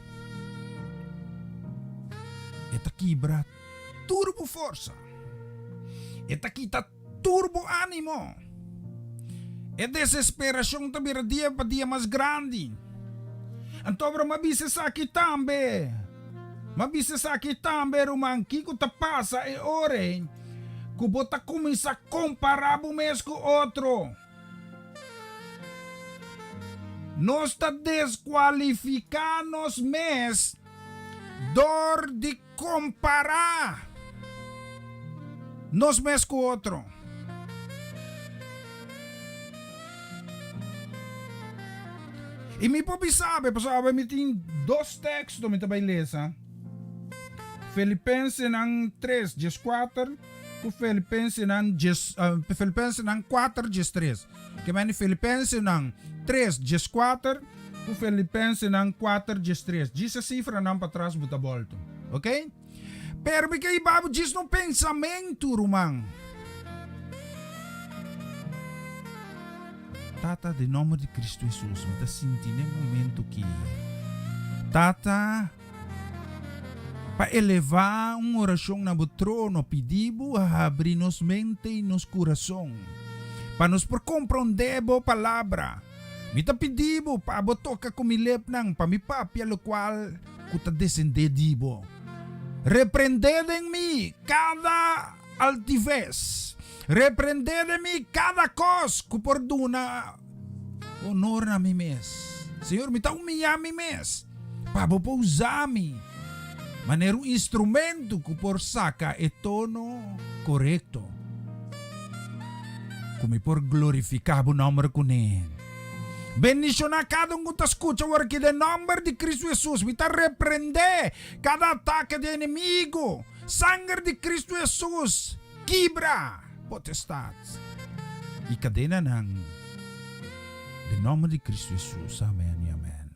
e ta kibra tur bo forsa. E ta kita tur bo ánimo. E desesperashon ta bira dia pa dia mas grandi. Anto abra m'a bisa esaki tambe. M'a bisa esaki tambe, ruman, kiko ta pasa e ora ei ku bo ta kuminsá kompará bo mes ku otro? Nos ta deskualifiká nos mes dor di Kompará nos mes ku otro. I mi por bisa bo, pasobra awe mi tin dos teksto mi ta bai lesa, Filipensenan tres dieskuater ku Filipensenan dies Filipensenan kuater diestres. Ke meni Filipensenan tres dieskuater ku Filipensenan kuater diestres. Djis e sifranan patras bo ta bolto. Ok? Pero mi ke hiba bo djis no pensamentu, ruman. Tata, den nomber di Cristo Jesus, mi ta sinti n'e momento ki, Tata, pa elevá un orashon na bo trono, pidi bo habri nos mente i nos kurason, pa nos por komprondé bo palabra. Mi ta pidi bo pa bo toka ku mi lepnan, pa mi papia lokual ku ta desendé di bo. Reprendé den mi kada altives. Reprendé den mi kada kos ku por duna honor na mi mes. Señor, mi ta humiyá mi mes pa bo por usa mi manera un instrumento ku por saka e tono korekto ku mi por glorifiká bo nòmber kuné. Bendishoná kada un ku ta skucha awor aki den nòmber di Kristu Hesus. Mi ta reprendé kada atake di enemigu. Sanger di Kristu Hesus kibra potestat i kadenanan den nòmber di Kristu Hesus. Amen i amen.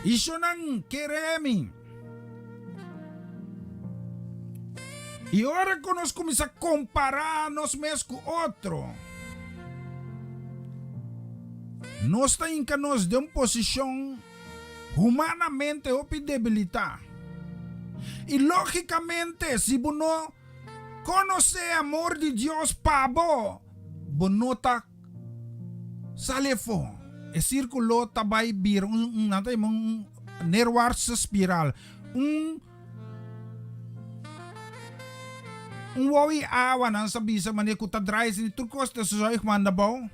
Ishonan kere mi. I ora ku nos kuminsá kompará nos mes ku otro, nos ta hinka nos den un posishon humanamente hopi debilitá. I lógikamente, si bo no konosé amor di Dios pa bo, bo no ta sali afó. E sírkulo ta bai bira un, nan ta yama un neerwaartse spiraal, un un wou-i awa nan sa bisa manera ku ta draai asina tur kos ta zuig manda abou.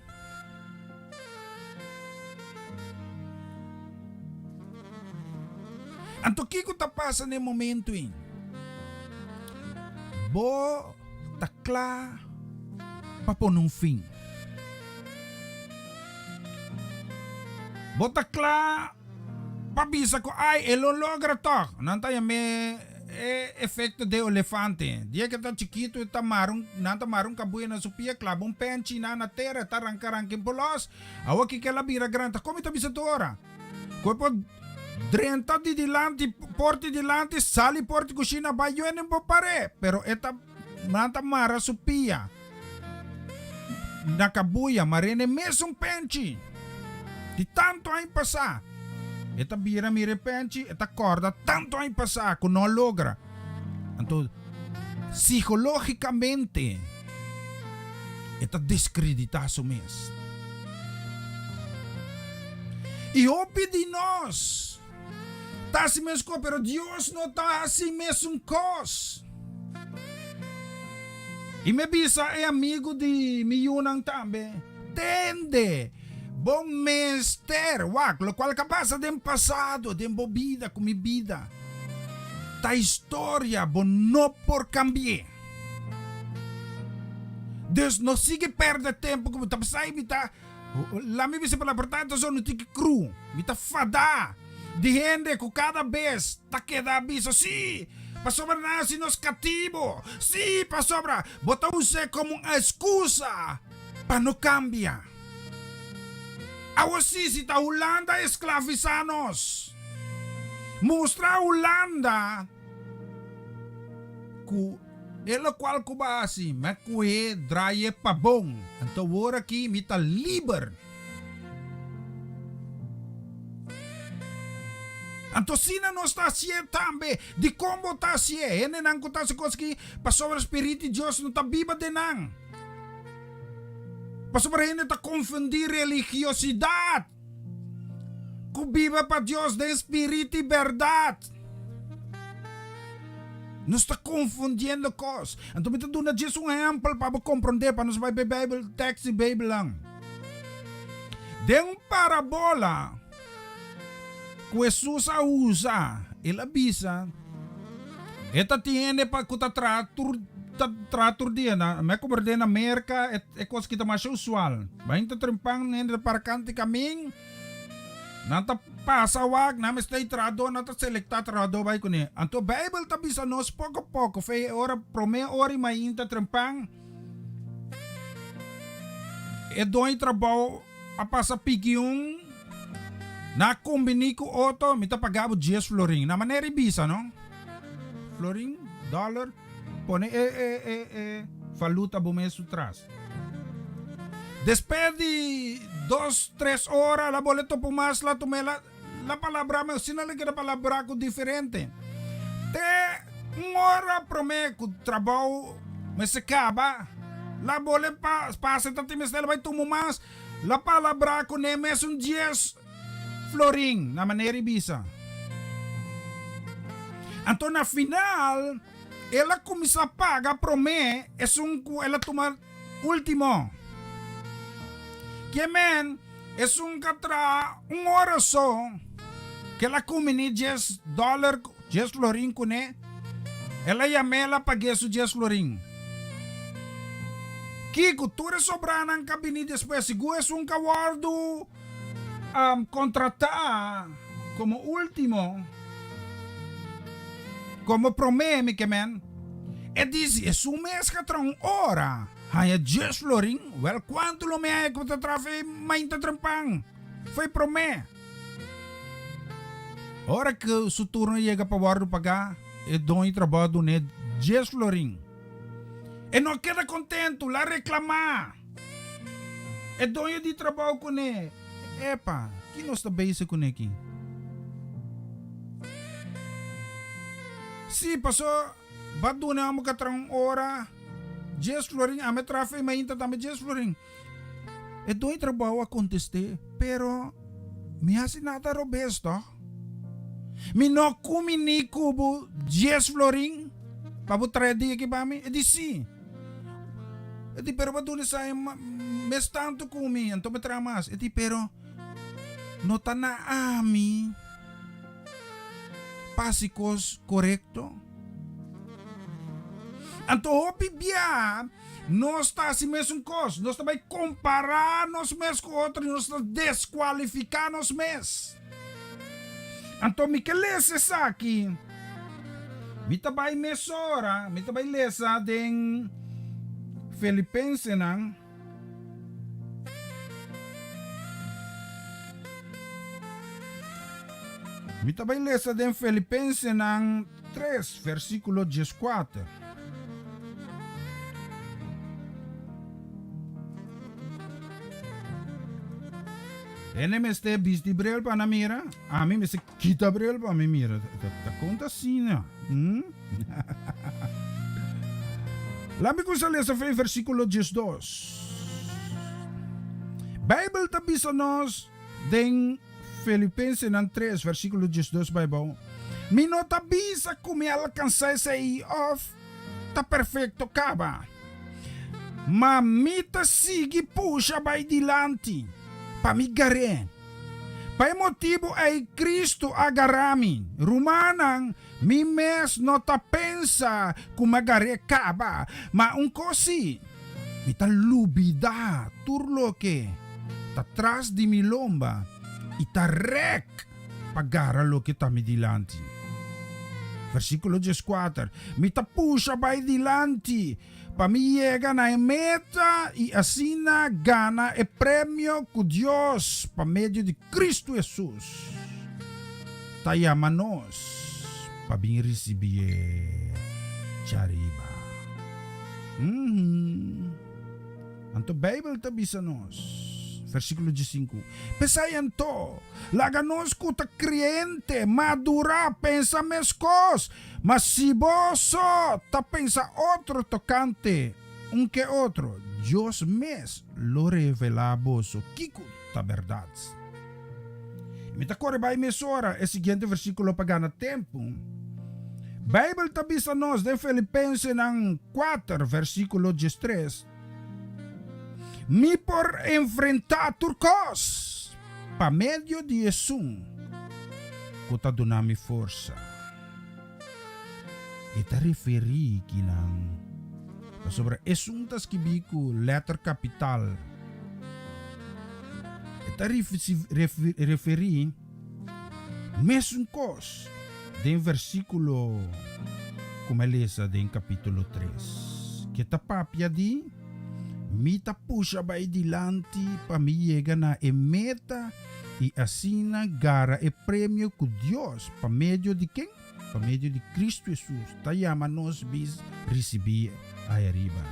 Anto kiko ta pasa na e momento ei? Bo ta kla pa pone un fin. Bo ta kla pa bisa ku ai e lo logra tòg. Nan ta yam'é e efecto de olefante. Dia ke ta chikitu e ta mara un, nan ta mara un kabuya na su pia, klaba un penchi na na tera, e ta ranka ranka en por los. Awo kiko el a bira grandi, ta komi ta bisa tur ora? Ku e por drenta di dilanti, porti dilanti, sali porti kushina bai yuende un por par'é, pero e ta, nan ta mara su pia na kabuya, mar'é na e mesun penchi. Di tantu aña pasá, e ta bira mira e penchi, e ta kòrda tantu aña pasá ku no a logra. Anto, psikológikamente e ta deskreditá su mes. I hopi di nos ta hasi mes kos, pero Dios no ta hasi mesun kos. I mi a bisa e amigu di mi yunan tambe, Tende, bo mester wak lokual ka pasa den pasado den bo bida ku mi bida. Ta historia, bo no por kambi'é. Dus no sigui pèrdè tempu ku bo ta pasá i mi ta, laat mi bisa palabra, tantu so no tin ki kru, mi ta fadá di hende ku kada bes ta keda bisa, sí, pasobra nan hasi nos katibu, sí, pasobra bo ta us'é komo un eskusa pa no kambia. Awo sí, si ta Hulanda esklavisá nos, mustra Hulanda ku e lokual ku bo a hasi, mi a kuhé draaié pa bon, anto awor aki mi ta liber. Anto asina nos ta hasié tambe. Dikon bo ta hasié? Hendenan ku ta hasi kos aki pasobra Spirit di Dios no ta biba den nan. Pasobra hende ta konfundí religiosidat ku biba pa Dios den spirit i bèrdat. Nos ta konfundiendo kos. Anto mi ta duna djis un ehèmpel pa bo komprondé, pa nos bai pa e Beibel, tèks di Beibelnan. Den un parabola ku Hesus a usa, el a bisa, E ta tin hende pa ku ta traha tur. ta traha tur dia. Na mi a komprendé na Merka e e kos ki ta masha usual. Bain ta trempan hende ta para kant di kamin, nan ta pasa wak, nan mester e trahadó, nan ta selektá trahadó bai kuné. Anto Beibel ta bisa nos poko poko, fe e ora promé ora i mainta trempan, e doño di trabou a pasa piki un, nan a kombiní ku otro, mi ta paga bo dies florin. Na manera di bisa no, florin, dòler, pone e e e e valuta bo mes su tras. Despues di dos, tres ora, la bole topu mas, la tum'é la la palabrá mes, asina la keda palabrá ku diferente. Te un ora promé ku trabou mester kaba, la bole pa pasa ta tin mester bai tumu mas, la palabrá kuné mesun dies florin, na manera di bisa. Anto na final el a kuminsá paga promé esun ku el a tuma ultimo. Ke men esun ka traha un ora so ke el a kumini dies dòler, dies florin kuné, el a yam'é el a pag'é su dies florin. Kiko tur e sobranan ka bini despues? Sigur esun ka wòrdu kontratá komo último, komo promé, mi ke men. E disi, Esun mes ka traha un ora, haña dies florin, wèl kuantu lo mi haña ku ta traha fei mainta trempan, fei promé? Ora ku su turno yega pa wòrdu pagá, e doño di trabou a dun'é dies florin. E no a keda kontentu, la reklamá e doño di trabou kuné, Epa, ki nos ta bezig kuné aki? Sí, paso ba duna amo ka traha un ora dies florin, ame traha fe mainta tambe dies florin. E doño trabou a kontest'é, Pero mi hasi nada robes tòg. Mi no kuminí ku bo dies florin pa bo traha e dia aki pa mi? E di, Sí. E di, Pero bo a duna esei mes tantu ku mi, anto mi traha mas. E di, Pero no ta na ami. Pa hasi kos korekto. Anto hopi bia nos ta hasi mesun kos. Nos ta bai kompará nos mes ku otro i nos ta deskualifiká nos mes. Anto mi ke lesa esaki. Mi ta bai mesora, mi ta bai lesa den Filipensenan. Mi ta bai lesa den Filipensenan 3, versíkulo 14. Hende mester bisti bril pa nan mira, ami mester kita bril pa mi mira. Ta, ta konta asina. Hmm? Laat mi kuminsa lesa for e versíkulo 12. Bijbel ta bisa nos den Filipensenan 3, versíkulo 12 bai bou, Mi no ta bisa ku mi alkansá esei òf ta perfekto kaba, ma mi ta sigui pusha bai dilanti pa mi gar'é. Pa e motibu ei Kristu a gará mi. Rumannan, Mi mes no ta pensa ku mi a gar'é kaba, ma un kos sí, mi ta lubidá tur loke ta tras di mi lomba i ta rèk pa gara loke ta mi dilanti. Versíkulo dieskuater, Mi ta pusha bai dilanti pa mi yega na e meta i asina gana e premio ku Dios pa medio di Kristu Hesus ta yama nos pa bin risibié djariba. Uhum. Anto Beibel ta bisa nos, versíkulo diesinku, P'esei anto, laga nos ku ta kriente madurá pensa meskos, Ma si bo so ta pensa otro tokante un ke otro, Dios mes lo revelá boso kiko ta bèrdat. I mi ta kore bai mesora e siguiente versíkulo pa gana tempu. Beibel ta bisa nos den Filipensenan kuater versíkulo diestres, Mi por enfrentá tur kos pa medio di esun ku ta duna mi forsa. E ta referí kinan. Pasobra esun ta skibí ku lèter kapital. E ta referí mesun kos den versíkulo ku mi a lesa den kapítulo tres, ke ta papia di, Mi ta pusha bai dilanti pa mi yega na e meta i asina gara e premio ku Dios pa medio di ken? Pa medio di Cristo Hesus ta yama nos bis ricibi ay ariba.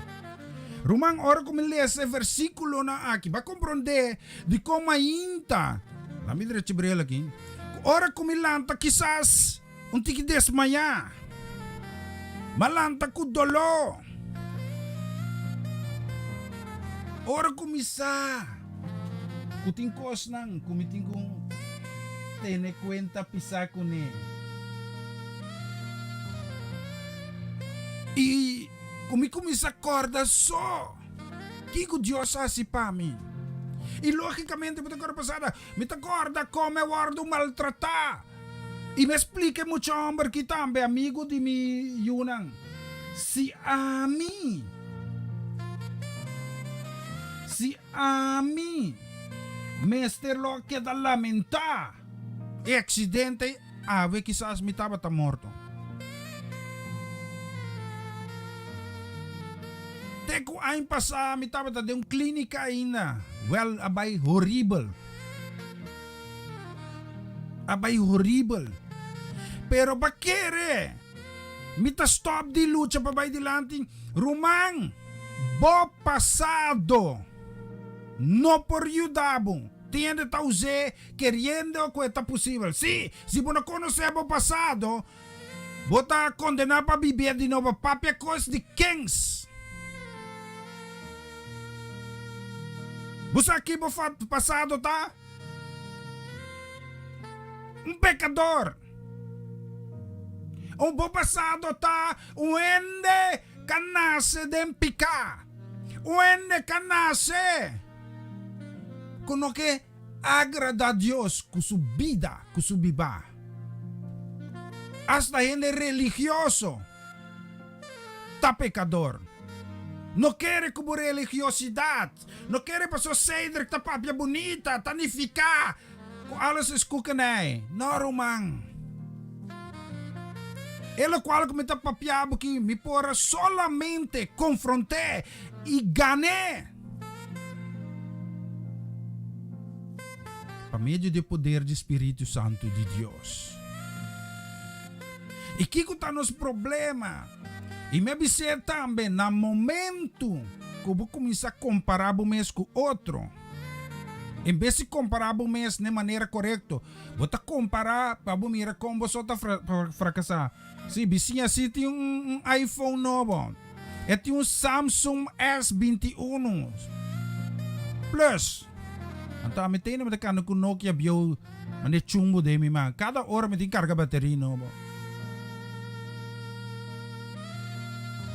Ruman, ora cu mi lesa e versiculonan aki, ba comprende dicon mainta, la mi drecha bril aki, cu ora cu mi lanta kisas un tiki desmaya, ma lanta cu dolo. Ora cu mi sa cu tin cosnan cu mi tin cu tene cuenta pisa cune. I cu mi cuminsa corda so kico Dios a haci pa mi. I logicamente mi ta corda pasada, mi ta corda con mi a wordo maltrata. I mi a splica e mucha homber aki tambe, amigo di mi yunan, si ami, si ami mester lo a keda lamenta e accidente awe kisas mi tabata morto. Te cu aña pasa mi tabata den un clinica ainda, wel a bay horibel. A bay horibel. Pero pa kere mi ta stop di lucha pa bay dilanti? Ruman, bo pasado no por yuda bo. Tin hende ta us'é keriendo ku e ta posibel. Sí, si bo no konosé bo pasado, bo ta kondená pa bib'é di nobo. Papia kos di kens. Bo sa ki bo pasado ta? Un pekador. Un bo pasado ta un hende ka nase den piká. Un hende ka nase ku no ke agradá Dios ku su bida, ku su bibá. Asta hende religioso ta pekador. No kere ku bo religiosidat, no kere pasobra Cedric ta papia bunita, ta nifiká ku alles is koekenij. No, ruman. E lokual ku mi ta papia bo aki, mi por a solamente konfront'é i gan'é. Pa medio di e poder di Spiritu Santu di Dios. I kiko ta nos problema? I mi a bis'é tambe, na momentu ku bo kuminsá kompará bo mes ku otro, en bes di kompará bo mes na e manera korekto, bo ta kompará pa bo mira kon bo so ta frakasá. Sí, bisiña sí tin un iPhone nobo. E tin un Samsung S 21 Plus. Anto ami tene mi ta kanda ku Nokia bieu mane chumbo den mi man. Kada ora mi tin karga bateria nobo.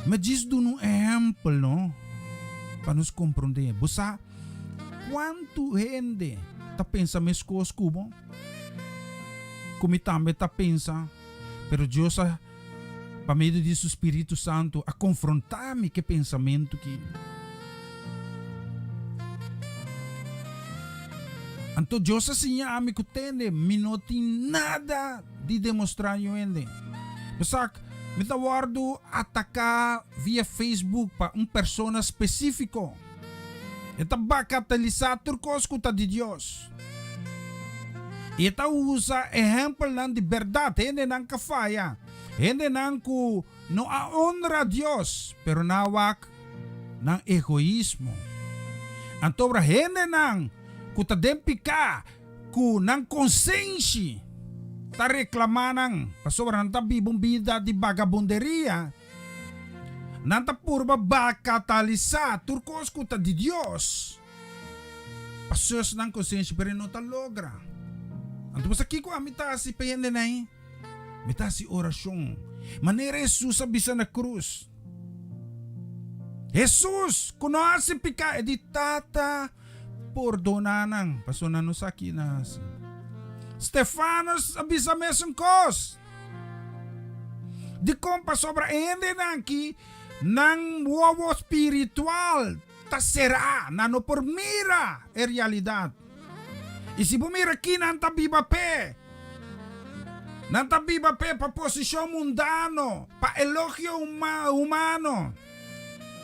Mi a djis duna un ehèmpel no pa nos komprondé. Bo sa kuantu hende ta pensa meskos ku bo? Ku mi tambe ta pensa. Pero Dios a, pa medio di su spiritu santu, a konfrontá mi ku e pensamentu ki. Anto Dios a siña mi ku tende mi no tin nada di demostrá niun hende. Bo sa, mi ta wòrdu ataká via Facebook pa un persona spesífiko. E ta bakatelisá tur kos ku ta di Dios. I e ta usa ehèmpelnan di bèrdat, hendenan ka faya, hendenan ku no a onra Dios, pero nan a wak nan egoismo. Anto ora hendenan ku ta den piká ku nan konsenshi ta reklamá nan pasobra nan ta biba un bida di bagabunderia, nan ta purba bakatalisá tur kos ku ta di Dios. Pa sus nan konsenshi pero e no ta logra. Anto bo sa kiko ami ta hasi pa hende nai? Mi ta hasi orashon. Manera Hesus a bisa na krus. Hesus ku no hasi piká e di, Tata, pordona nan, pasobra nan no sa ki nan hasi. Stefanos a bisa mesun kos. Dikon? Pasobra e hendenan aki. Nan wowo spiritual ta será, nan no por mira e realidat. I si bo mira ki nan ta biba p'e, nan ta biba p'e pa posishon mundano, pa elogio humano.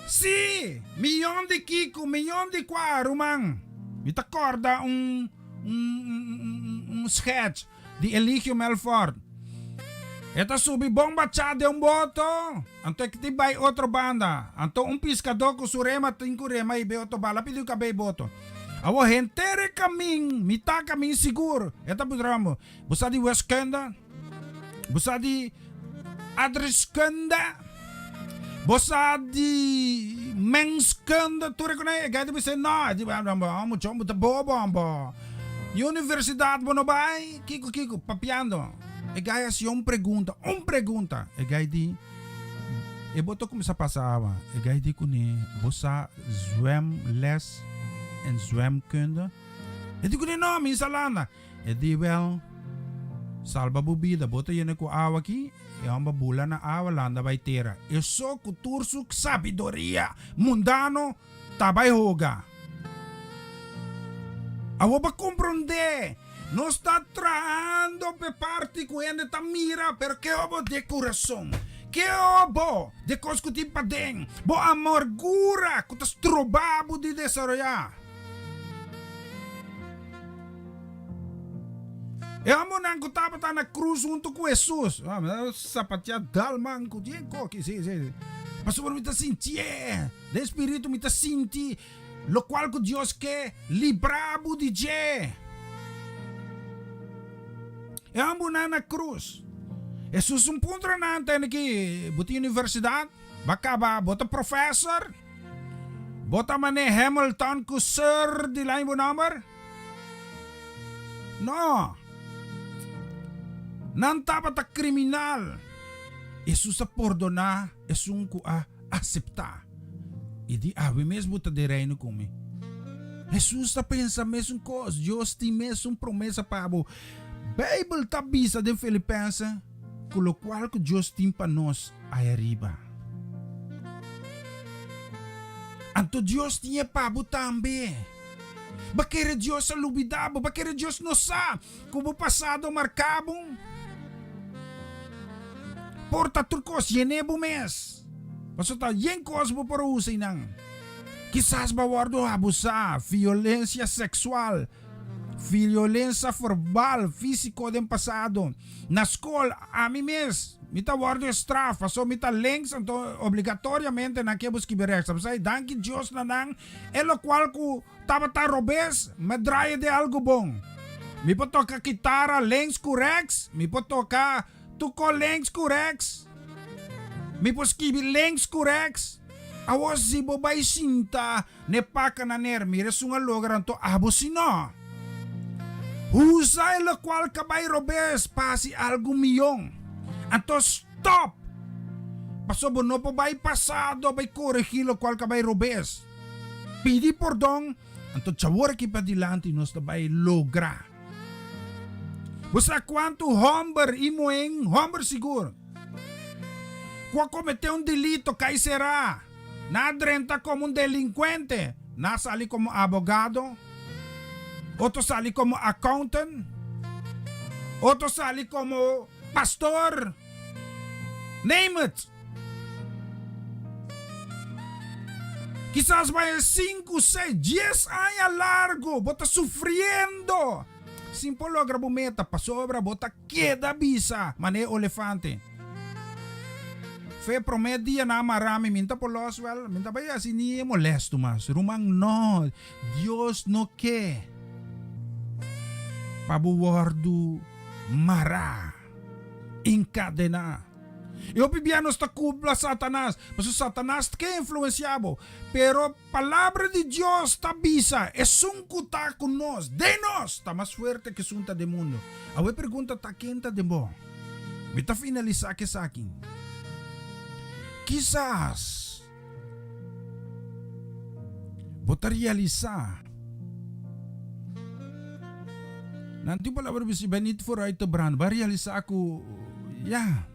Sí, miyon di kiko, miyon di kua, ruman. Mi ta kòrda un un sketch di Eligio Melfort. E ta subi bon bachá den un boto, anto e tin bai otro banda. Anto un piskadó ku su rema tin ku rema i bai otro banda. A pidi un kabei boto. Awor henter e kamin, mitá kamin sigur, e ta puntra bo, Bo sa di wiskunde? Bo sa di adreskunde? Bo sa di menskunde? Tur e konai e gei ta bisa no. E di, Mucho, bo ta bobo bo. Ni universidat bo no bai? Kiko, kiko? Papiando. E gai hasi un pregunta, un pregunta. E gai di, e bo ta kuminsá pasa awa. E gai di kuné, bo sa zwemles en zwemkunde? E di kuné, no, mi sa landa. E di, Wel, salba bo bida, bo ta yena ku awa aki? E hòmber bula na awa, landa bai tera. E so ku tur su sabiduria mundano ta bai hoga. Awor bo a komprondé, nos ta trahando p'e parti ku hende ta mira, pero ke obo di e kurason? Ke obo di e kos ku tin paden? Bo amargura ku ta stroba bo di desaroyá. E hombernan ku tabata na krus huntu ku Hesus, sapatia dal man ku dien koki, si, si. Pasobra mi ta sintié, den spiritu mi ta sinti lokual ku Dios ke libra bo di dje. E hombernan na krus, Hesus un puntra nan tende ki bo tin universidat, bo a kaba, bo ta profesor, bo ta mane Hamilton ku Sir di lain bo nomber? No. Nan tabata kriminal. Hesus a pordoná esun ku a aseptá. I di awe mes bo ta den reino ku mi. Hesus ta pensa mesun kos. Dios tin mesun promesa pa bo. Beibel ta bisa den Filipense ku lokual ku Dios tin pa nos aya riba. Anto Dios tin e pa bo tambe. Ba kere Dios a lubidá bo? Ba kere Dios no sa ku bo pasado marká bo? Por ta tur kos yené bo mes. Pasobra ta yen kos bo por usa einan. Kisas bo a wòrdu abusá, violensia seksual, violensia verbal, físiko den pasado. Na skol, ami mes, mi ta wòrdu straf pasobra mi ta links, anto obligatoriamente nan ke bo skibi rèks. Apesar danki Dios na nan. E lokual ku tabata robes, mi draia den algu bon. Mi por toka kitara links ku rèks, mi por toka tuko links ku rèks, mi por skibi links ku rèks. Awor si bo bai sinta n'e paka na ner, mira esun a logra anto abo si no. Usa e lokual ka bai robes pa hasi algu mion. Anto stop! Pasobra bo no por bai pasado bai koregí lokual ka bai robes. Pidi pordon, anto djawor aki padilanti nos ta bai logra. Bo sa kuantu hòmber i muhé, hòmber sigur, ku a kometé un delito kai será, nan a drenta komo un delinkuente, nan a sali komo abogado, otro sali komo accountant, otro sali komo pastor. Name it! Kisas bai e sinku, seis, dies aña largu bo ta sufriendo sin por logra bo meta pasobra bo ta keda bisa manera e olefante. Fe prome dia nan a mara mi, mi no ta por los wel, mi no ta bai hasi ni e molesto mas. Ruman no, Dios no ke pa bo wordu mara. Enkadená. E hopi bia nos ta kubla Satanas, pasobra Satanas ta ke influensiá bo. Pero Palabra di Dios ta bisa, esun ku ta ku nos, den nos, ta mas fuerte ku esun ta den mundu. Awe e pregunta ta, ken ta den bo? Mi ta finalisá ku esaki. Kisas bo ta realisá. Nan tin palabra bisa ben niet vooruit te branden. Ba realisá ku ya.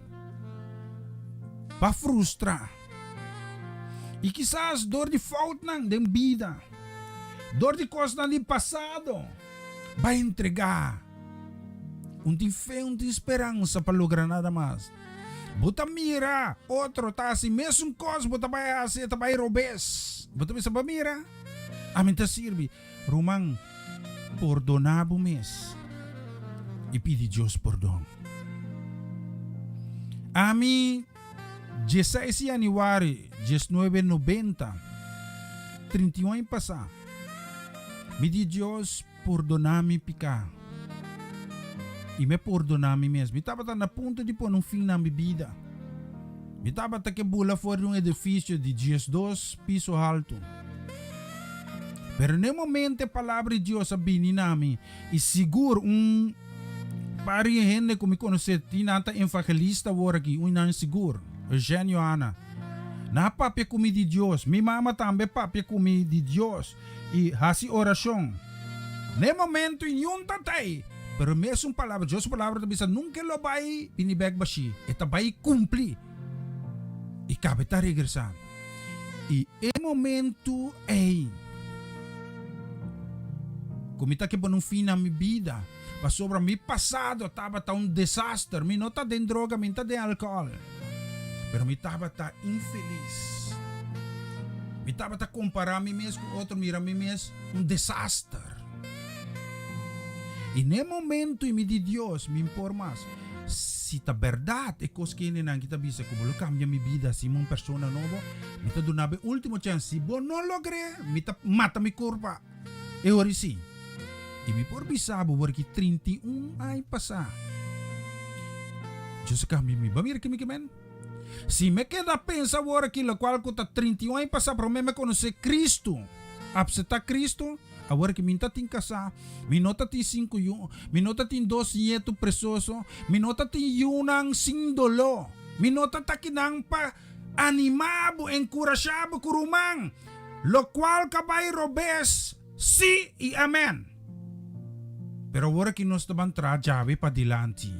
Ba frustra. I kisas dor di foutnan den bida, dor di kosnan di pasado, bai entregá. Un tin fe, un tin speransa pa logra nada mas. Bo ta mira otro ta hasi mesun kos bo ta bai hasi, e ta bai robes. Bo ta bisa, Bo mira, ami ta sirbi. Ruman, pordoná bo mes i pidi Dios pordon. Ami, dieseis di yanüari diesnuebe nobenta, 31 aña pasá, mi di Dios pordoná mi piká. I mi a pordoná mi mes. Mi tabata na punto di pone un fin na mi bida. Mi tabata ke bula for di un edifisio di diesdos piso haltu. Pero n'e momento e palabra di Dios a bini na mi, i sigur un par di hende ku mi konosé tin nan ta evangelista awor aki, un nan sigur, Eugenio Ana. Nan a papia ku mi di Dios. Mi mama tambe papia ku mi di Dios i hasi orashon. N'e momento niun ta tai, pero e mesun palabra, Dios su palabra ta bisa nunka e lo bai bini bek bashí, e ta bai kumpli i kabe ta regresá. I e momento ei ku mi ta ke pone un fin na mi bida, pasobra mi pasado tabata un desaster, mi no ta den droga, mi no ta den alkohòl, pero mi tabata infelis. Mi tabata kompará mi mes ku otro, mira mi mes un desaster. I n'e momento i mi di Dios, mi por mas. Si ta bèrdat e kos ku hendenan aki ta bisa ku bo lo kambia mi bida asina un persona nobo, mi ta duna bo e último chèns. Si bo no logr'é, mi ta mata mi kurpa e ora sí. I mi por bisa bo wor ki 31 aña pasá, Dios a kambia mi. Bo a mira ke mi ke men? Si mi keda pensa awor aki lokual ku ta 31 aña pasá promé mi a konosé Kristu, apseptá Kristu, Awor ki mi ta tin kasá, mi no ta tin sinku yu, mi no ta tin dos nietu presoso, mi no ta tin yunan sin doló, mi no ta takinan pa animá bo, enkurashá bo ku ruman, lokual ka bai robes, sí i amèn. Pero awor aki nos ta ban traha djawe padilanti.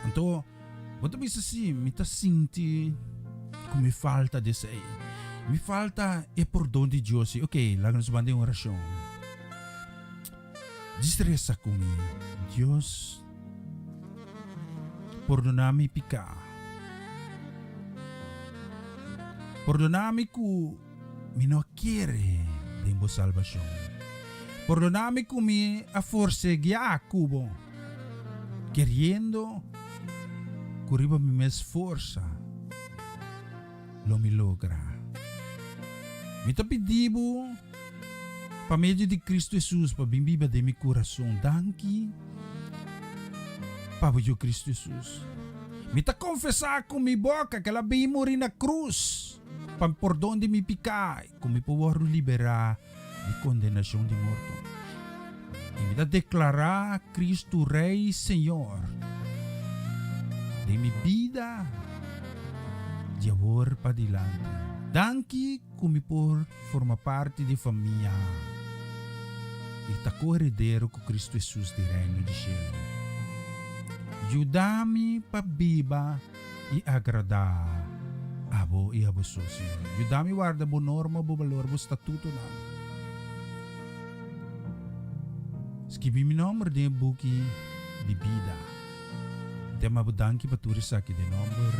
Anto, Bo ta bisa si, mi ta sinti ku mi falta di esei. Mi falta e pordon di Dios. Si, ok, laga nos ban den orashon. Djis resa ku mi, Dios, pordona mi piká. Pordona mi ku mi no a kere den bo salbashon. Pordona mi ku mi a forsegiá ku bo. Keriendo ku riba mi mes forsa lo mi logra. Mi ta pidi bo pa medio di Cristo Hesus pa bin biba den mi kurason. Danki pa bo Yu Cristo Hesus. Mi ta konfesá ku mi boka ku el a bin muri na krus pa pordon di mi piká i ku mi por wòrdu liberá di kondenashon di morto. I mi ta deklará Kristu Rei Señor den mi bida di awor padilanti. Danki ku mi por forma parti di famia i ta ko-heredero ku Kristu Hesus di Reino di shelu. Yuda mi pa biba i agradá abo i abo so, Señor. Yuda mi warda bo norma, bo balor, bo statutonan. Skibi mi nomber den e buki di bida. Mi ta yama bo danki pa tur esaki den nomber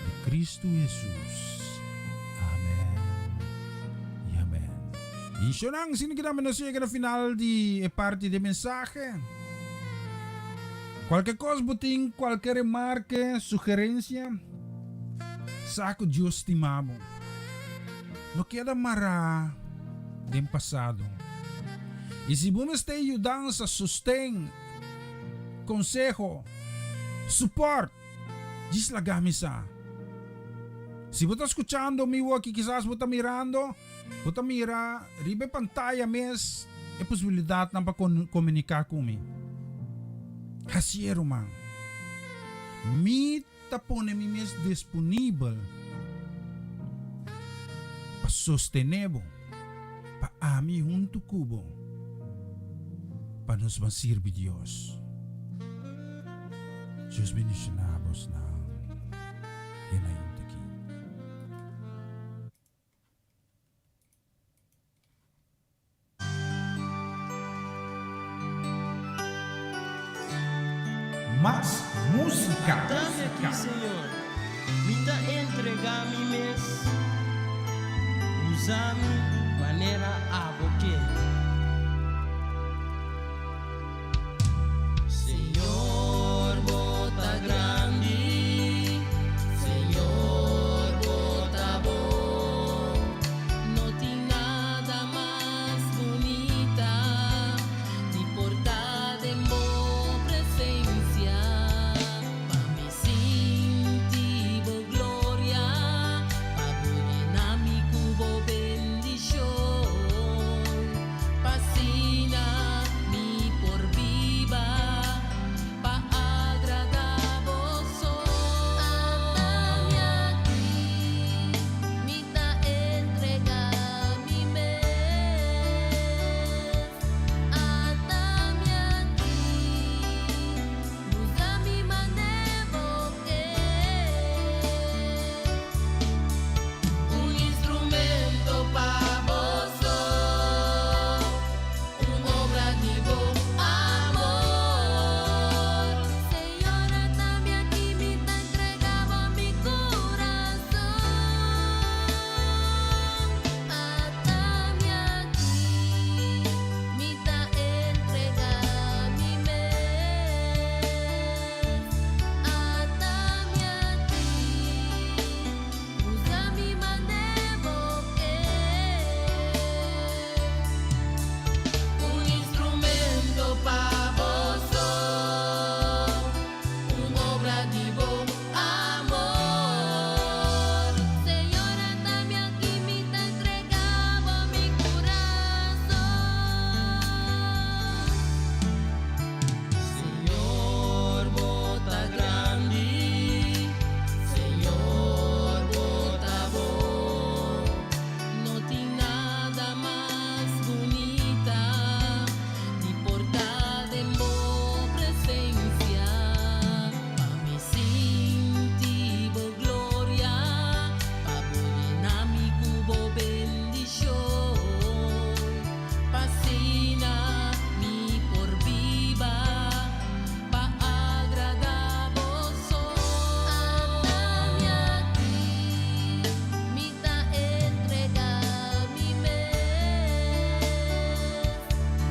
di Cristo Jesus. Amen i amen. I shonnan, asina ki tambe nos yega na final di e parti di e mensahe. Cualke cos bo tin, cualke remarke, sugerencia, sa cu Dios stima bo. No keda mará den pasado. Y si bo mester yudansa, sosten, conseho, support, djis laga mi sa. Si bo ta scuchando mi woki, kisas bo ta mirando, Bo ta mira riba e pantaya mes e posibilidatnan pa komuniká ku mi. Hasié, ruman. Mi ta pone mi mes disponibel pa sostené bo, pa ami huntu ku bo, pa nos ban sirbi Dios. Dios bendishoná bosnan. Hena yunta aki. Mas músika. Dame aki, Señor, mi ta entregá mi mes, usa mi manera abo ke. Señor, bo ta grandi, Señor, bo ta bon. No tin nada mas bunita di por ta den bo presencia, pa mi sinti bo gloria, pa bo yena mi cu bo bendicion, pa asina mi por biba pa agrada bo so. Ata mi aki, mi ta entrega mi mes. Ata mi aki, usa mi mane bo ke. Un instrumento pa bo so, un obra di bo amor. Señor, ata mi aki, mi ta entrega bo mi curason. Ata mi aki, mi ta entrega mi mes. Ata mi aki, usa mi mane bo ke. Un instrumento pa bo so, un obra di bo amor. Señor, ata mi aki, mi ta entrega bo mi curason. Señor, bo ta grandi, Señor, bo ta bon. No tin nada mas bunita di por ta den bo presencia, pa mi sinti bo gloria, pa bo yena mi cu bo bendicion, pa asina mi por biba pa agrada bo so. Ata mi aki, mi ta entrega mi mes.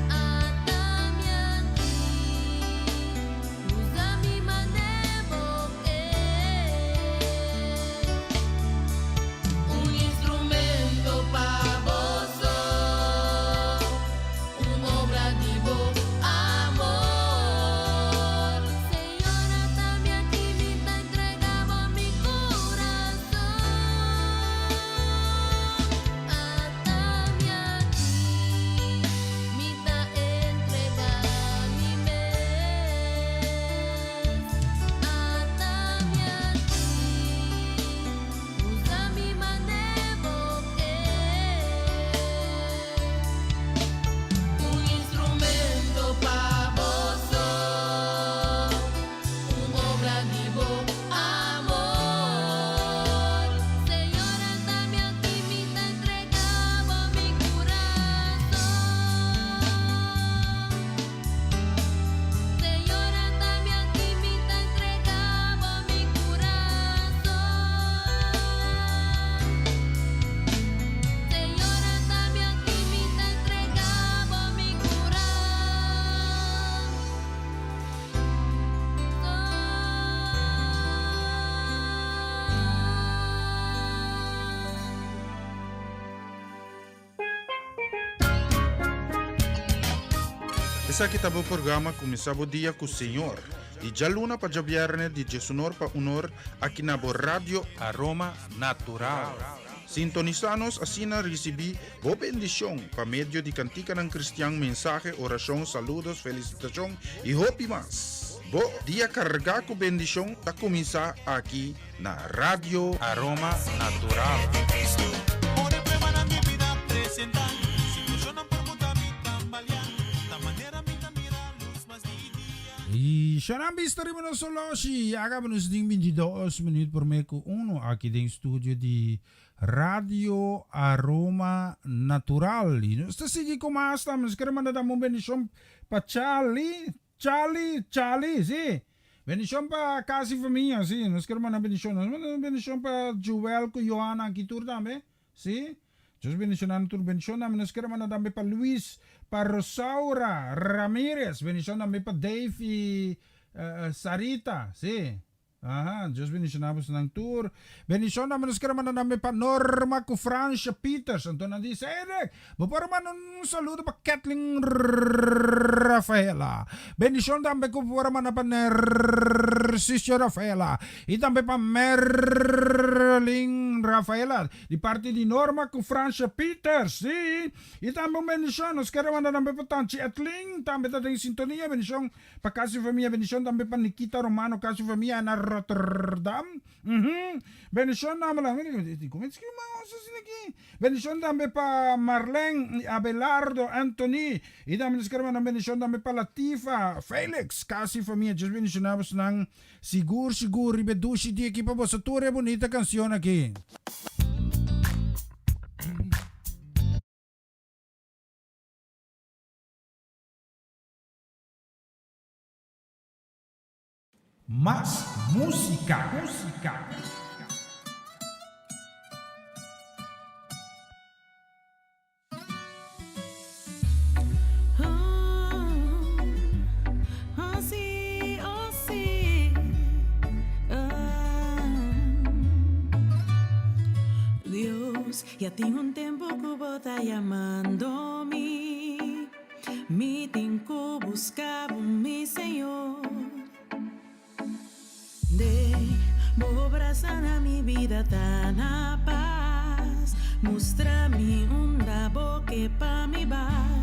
Ata mi aki, usa mi mane bo ke. Un instrumento pa bo so, un obra di bo amor. Señor, ata mi aki, mi ta entrega bo mi curason. Ata mi aki, mi ta entrega mi mes. Ata mi aki, usa mi mane bo ke. Un instrumento pa bo so, un obra di bo amor. Señor, ata mi aki, mi ta entrega bo mi curason. Señor, ata mi aki, mi ta entrega bo mi curason. Señor, ata mi aki, mi ta entrega bo mi curason. Esaki ta bo programa Kuminsá Bo Dia ku Señor, di djaluna pa djabièrnè di diesunor pa unor aki na bo Radio Aroma Natural. Sintonisá nos asina risibí bo bendishon pa medio di kantikanan kristian, mensahe, orashon, saludos, felisitashon i hopi mas. Bo dia kargá ku bendishon ta kuminsá aki na Radio Aroma Natural. I Shanan bista riba nos oloshi. A kaba nos tin 22 minuut prome ku uno aki den studio di Radio Aroma Natural. I nos ta sigui ku mas tambe. Nos kere manda dam un bendishon pa Charlie. Charlie, Charlie, si. Bendishon pa kas i famia, si, nos ker manda bendishon. Nos manda bendishon pa Joel ku Johanna aki tur tambe, si. Dios bendishoná nan tur. Bendishon tambe nos ker manda tambe pa Luis, pa Rosaura Ramirez, bendishon tambe pa Dave i Sarita, si. Aha, Dios bendiciona bosonan tur. Bendicion tambe nos kere manda tambe pa Norma ku Fransha Peters. Anto nan di, Cedric, bo por manda un saludo pa Kathleen Rafaela. Bendicion tambe ku bo por a manda pa Nercicio Rafaela i tambe pa Merlin Rafaela di parti di Norma ku Fransha Peters. Sí, i tambe un bendicion nos kere manda tambe pa Tanchi Etlin, tambe ta den sintonia. Bendicion Pa kas su famia bendishon tambe pa Nikita Romano kas su famia na Rotterdam uhmm bendishon tambe la como es que mas asina aki bendishon tambe pa Marlene Abelardo Anthony y tambe nos kere manda un bendishon tambe pa Latifa Felix kas y famia Dios bendishona bosnan sigur sigur riba e dushi di aki pa boso tur e bunita cancion aki. Mas música, música. Dios, ya tin un tempo ku bo ta yamando mi. Mi tin ku buska bo, mi Señor. Den bo brasa na mi bida ta na pas. Mustra mi unda bo ke pa mi bai.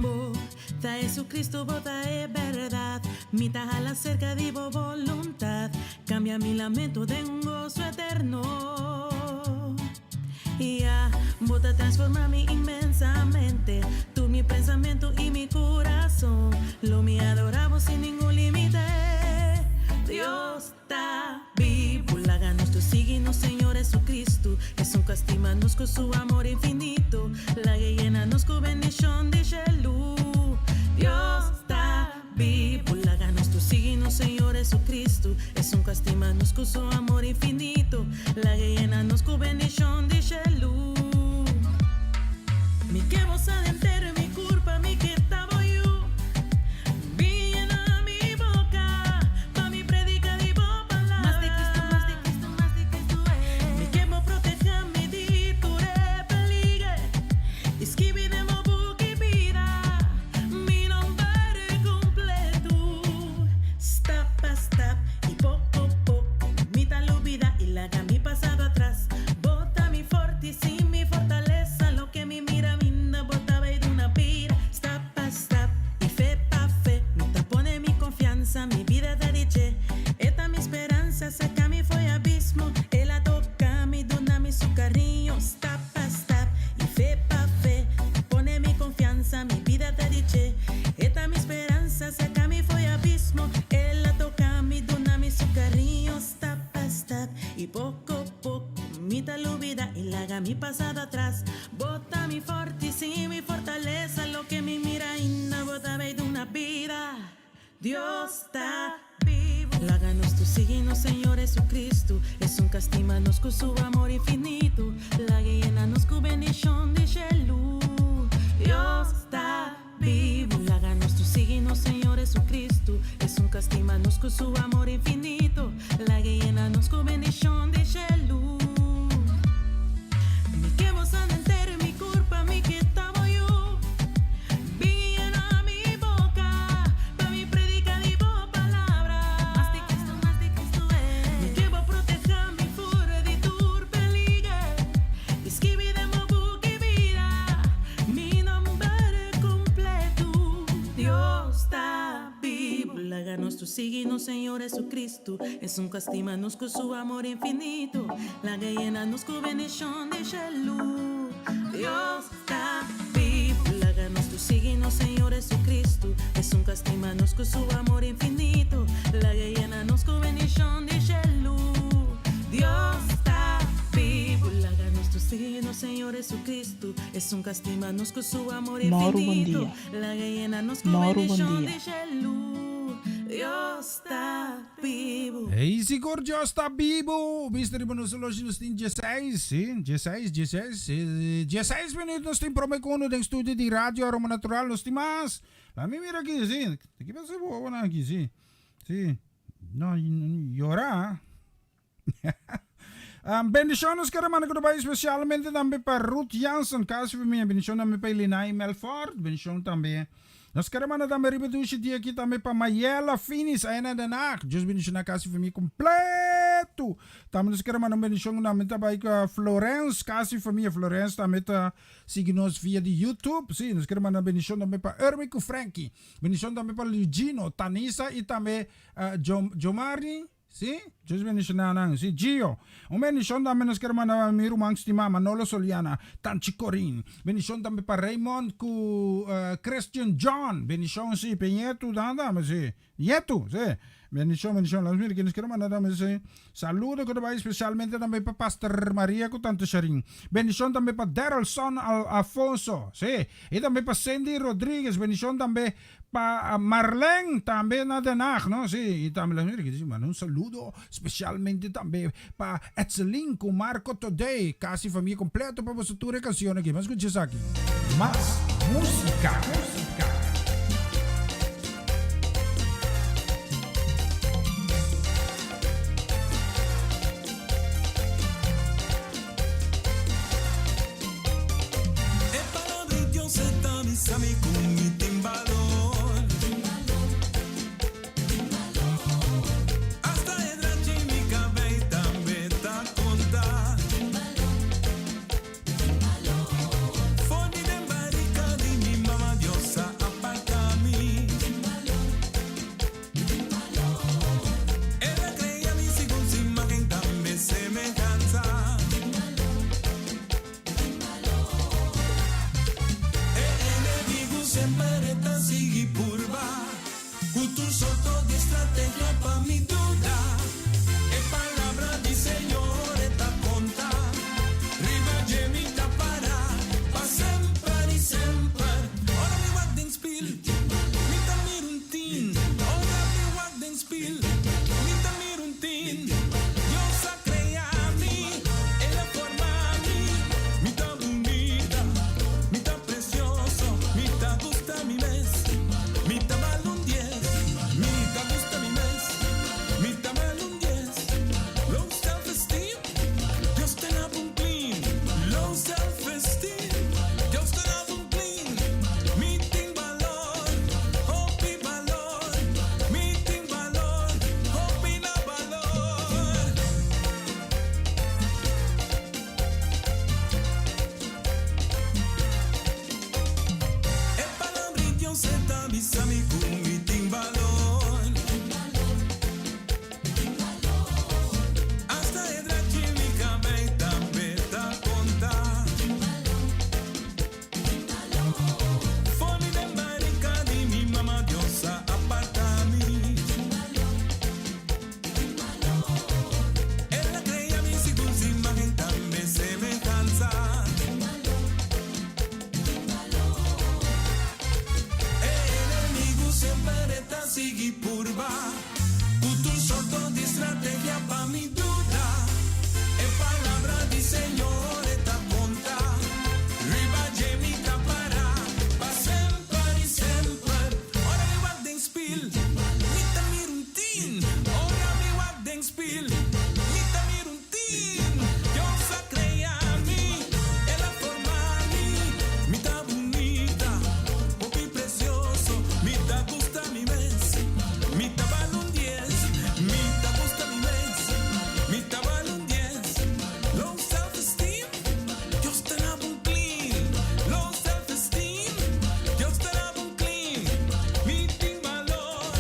Bo ta Jesucristo, bo ta e berdad. Mi ta hala serka di bo boluntad. Kambia mi lamento den un goso eterno. Ya, bo ta transforma mi inmensamente, tur mi pensamentu i mi kurason. Lo mi adora bo sin ningun limite. Dios ta bibu, laga nos tur sigui nos Señor Jesucristo, esun ku a stima nos ku su amor infinito. Laga e yena nos ku bendishon di shelu. Dios ta. Bibu, laga nos tur sigui nos Señor Jesucristo, esun ku a stima nos ku su amor infinito, laga e yena nos ku bendishon di shelu. Mi ke bo sa denter mi kurpa, mi ke ta bo yu, bin yena mi boka, pa mi predika di bo palabra. Mas di Cristo, mas di Cristo, mas di Cristo, eh. Mi ke bo proteha mi di tur e peliger, i skibi den bo buki bida. Mi nomber completo. Stap pa stap y poco poco mi ta lubida y laga mi pasado atras. Bo ta mi forti, si mi fortalesa, loke mi mira mi na bo ta bay duna bida. Stap pa stap y fe pa fe mi ta pone mi confiansa, mi bida ta di dje. E ta mi speransa, saca mi fo'i abismo, el a toca mi, duna mi su cariño. Stap pa stap y fe pa fe Pone mi confianza, mi bida ta di dje E ta mi speranza, saca mi fo'i abismo El a toca mi, duna mi su cariño Stap pa stap y poco poco Mi ta lubida y laga mi pasado atras Bo ta mi forti, sí, mi fortaleza Loke mi mira ainda bo ta bay duna bida Dios ta bibu. Laga nos tur sigui nos Señor Jesucristo, esun ka stima nos ku su amor infinito. Laga e yena nos ku bendishon di shelu. Dios ta bibu. Laga nos tur sigui nos Señor Jesucristo, esun ka stima nos ku su amor infinito. Laga e yena nos ku bendishon di shelu. Mi ke bo sa denter mi kurpa, mi ke ta bo yu. Bin i yena mi boka, pa mi predika di bo palabra. Mas di Cristo, mas di Cristo, eh. Mi ke bo proteha mi for di tur peliger, i skibi den bo buki bida mi nomber kompletu. Dios ta bibu, laga nos tur sigui nos Señor Jesucristo, esun ku a stima nos ku su amor infinito, laga e yena nos ku bendishon di shelu. Dios ta bibu, laga nos tur sigui nos Señor Jesucristo, esun ku a stima nos ku su amor infinito, laga e yena nos ku bendishon di shelu. Dios ta bibu, laga nos tur sigui nos Señor Jesucristo, esun ku a stima nos ku su amor Mauro bon infinito, dia. laga e yena nos ku Mauro bon bendishon dia. di shelu. Dios ta bibu. Hey, sigur Dios ta bibu. Bista riba nos horloge nos tin dieseis, sí, dieseis, dieseis, sí, dieseis minuut nos tin prome ku uno den studio di Radio Aroma Natural. Nos tin mas. Laat mi mira aki, sí. Ki pasa ku bobonan aki, sí. Sí. No, yora. Bendishon nos kere manda ku ta bai spesialmente tambe pa Ruth Jansen, kasi famia. Bendishon tambe pa Elinay Melfort. Bendishon tambe nos kere manda tambe riba dushi dia aki tambe pa Mayela Finis aya na Den Haag. Dios bendishona kasi famia kompleto. Tambe nos kere manda un bendishon tambe ta bai ku Florence, kasi famia. Florence tambe ta sigui nos via di YouTube. Si, nos kere manda bendishon tambe pa Erwin ku Frankie. Bendishon tambe pa Luigino, Tanisa i tambe Jomarni. Sí, Dios bendiciona nan. Sí, Gio. Un bendicion tambe nos quier manda pa mi ruman stima Manolo Soliana, Tanchi Corin. Bendicion tambe pa Raymond cu Christian John. Bendicion, sí, pe ñetu dan tambe, sí. Ñetu, sí. Bendicion, bendicion. Laat nos mira kin nos quier manda tambe, sí. Saludo cu ta bay especialmente tambe pa Pastor Maria cu Tante Sharin. Bendicion tambe pa Darrelson Alfonso, sí. Y tambe pa Cindy Rodriguez. Bendicion tambe Pa Marlene tambe na Den Haag, no? Sí, y tambe la mira ki manda un saludo specialmente tambe pa Etselin cu Marco Todey, casi famia completo pa boso tur e cancion aki. Ban scucha esaki. Mas musica. Musica. E palabra di Dios e ta bisa mi cu mi tin balor. Hasta e drachi mi cabey tambe ta conta. For di den barica di mi mama Dios a aparta mi. El a crea mi segun su imagen tambe semehanza. E enemigu semper e ta sigui purba cu tur sorto di estrategia pa mi duda. E palabra di Señor e ta conta, riba dje mi ta para pa semper y semper. Ora mi wak den spiel, mi ta mira un tin. Ora mi wak den spiel, mi ta mira un tin. Dios a crea mi, El a forma mi. Mi ta bunita, mi ta precioso, mi ta gusta mi mes. Mi ta bal un dies, mi ta gusta mi mes. Mi ta bal un dies. Low self-esteem, Dios ta na un clean. Low self-esteem, Dios ta na un clean. Mi tin balor, hopi balor. Mi tin balor, hopi na balor. E palabra di Dios e ta bisa mi cu mi tin balor. Hasta e drachi mi cabey tambe ta conta. For di den barica di mi mama Dios a aparta mi. El a crea mi segun su imagen tambe semehanza. E enemigo semper e ta sigui purba cu tur sorto di strategia pa mi duda. E palabra di Señor e ta conta, riba dje mi ta para pa semper y semper. Ora mi wak den spiel, mi ta mira un tin. Ora mi wak den spiel, mi ta mira un tin. Dios a crea mi, El a forma mi. Mi ta bunita, hopi precioso, mi ta gusta mi mes. Mi ta bal un dies, mi ta gusta mi mes. Mi ta bal un dies. Low self-esteem, Dios ta na bon clean. Low self-esteem, Dios ta na bon clean. Mi tin balor,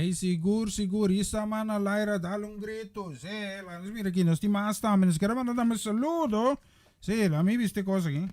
Ai, sigur, sigur. Isa mana Laira, dale un grito. Sí, la nos mira aquí, nos tin mas tambe. Nos quiere mandar tambe saludo. Sí, la mi viste cosa aquí.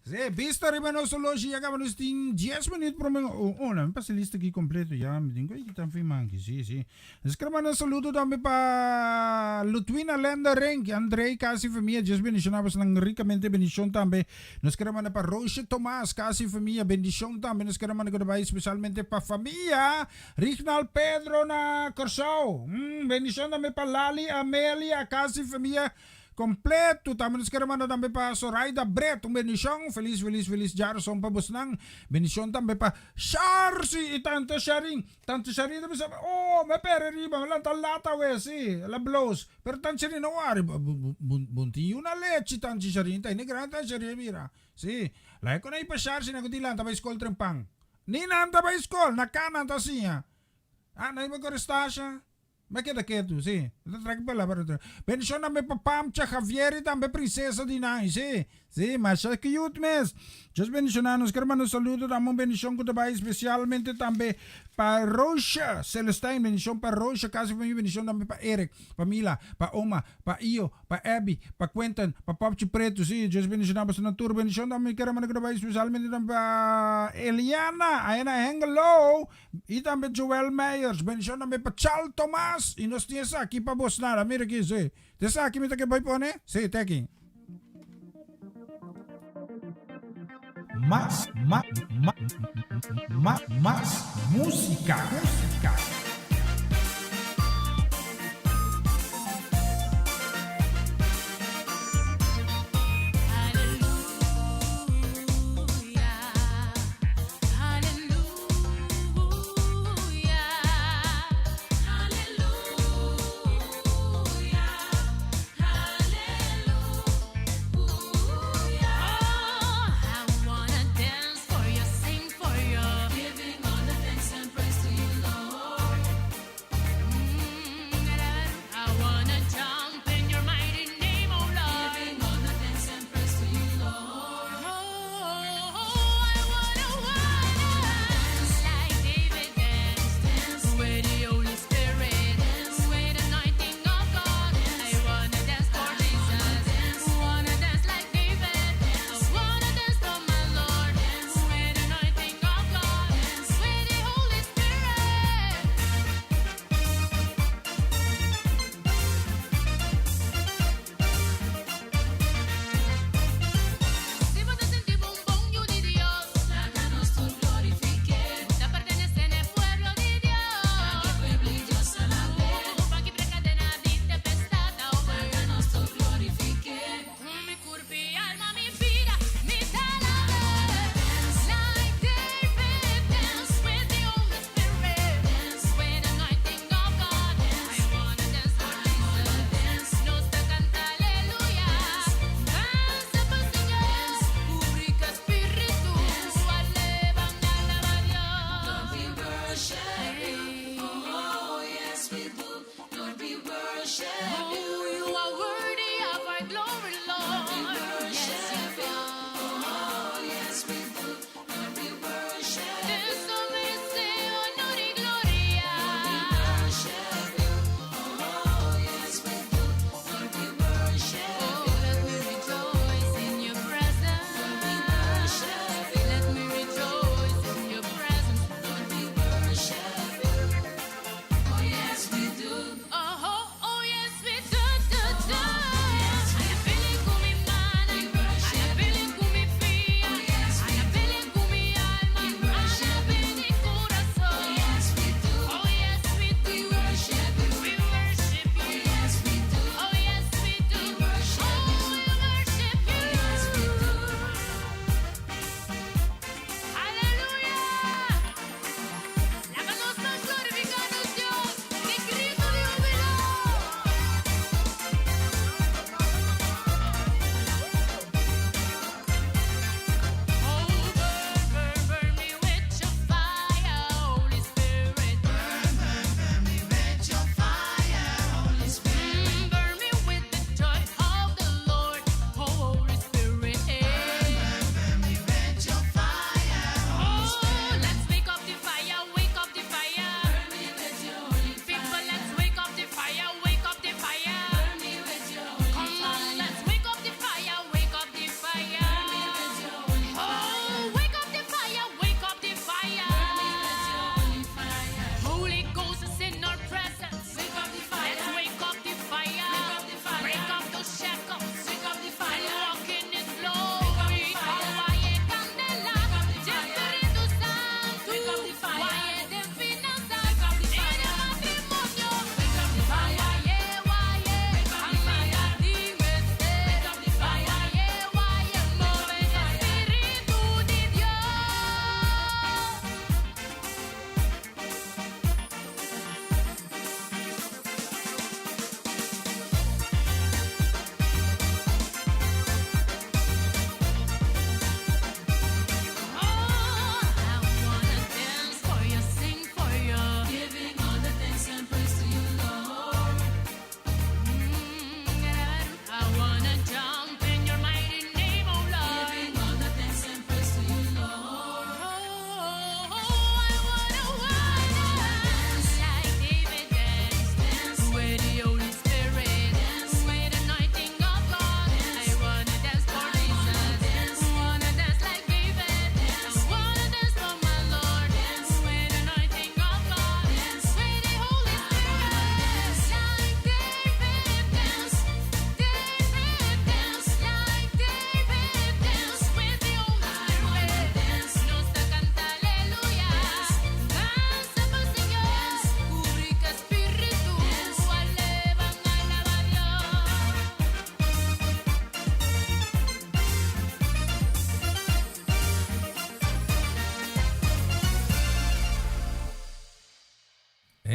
Sí, vista riba nos horloge ya caba nos tin 10 minuut prome. Oh, oh, la mi pasa lista aquí completo ya. Mi tin que tan fin manki. Sí, sí. Nos quiere mandar saludo tambe pa Lutwina Lenda Renk, Andrei casi famia. Dios bendiciona bosnan ricamente bendicion tambe. Nos quiere manda pa Roosje Tomas, casi famia, bendicion tambe. Nos quiere manda goodbye especialmente pa famia Rignal Pedro na Corsou. Bendicion tambe pa Lali Amelia, casi famia completo. Tambe nos quiere manda tambe pa Soraida Brett, un bendicion. Feliz, feliz, feliz djarazon pa bosnan. Bendicion tambe pa Sharcy y tante Sharin. Tante Sharin ta bisa, oh, me pere riba, me lanta lata awe, si, la bloos. Pero Tante Sharin no wari, bon tin yu na lechi Tante Sharin, ta hende grandi Tante Sharin a bira. Si, laga ku nan i pa Sharcy nan ku tin lanta bai skol trempan. Ni nan ta bai skol, na ka nan ta siña. Ah, nan iba kore stasha. Mi a keda ketu, si. Mi ta trek palabra otro. Bendishon tambe pa Pamcha, Javier i tambe Prinsesa di nan, si. Si, masha cute mes. Dios bendishoná nos. Ker manda un saludo tambe, un bendishon ku ta bai spesialmente tambe pa Roosje Celestijn. Bendishon pa Roosje, kasi pa mi. Bendishon tambe pa Eric, pa Mila, pa Oma, pa Io, pa Abby, pa Quentin, pa Popchi Pretu. Si, Dios bendishoná boso nan tur. Bendishon tambe mi ker manda ku ta bai spesialmente tambe pa Eliana, aya na Hengelo. I tambe Joel Meyers. Bendishon tambe pa Chal Tomas. I nos tin esaki pa bos nada. Mira aki, si. Ta esaki mi ta ke bai pone? Si, te aki. Mas, ma, ma, ma, mas música. Música.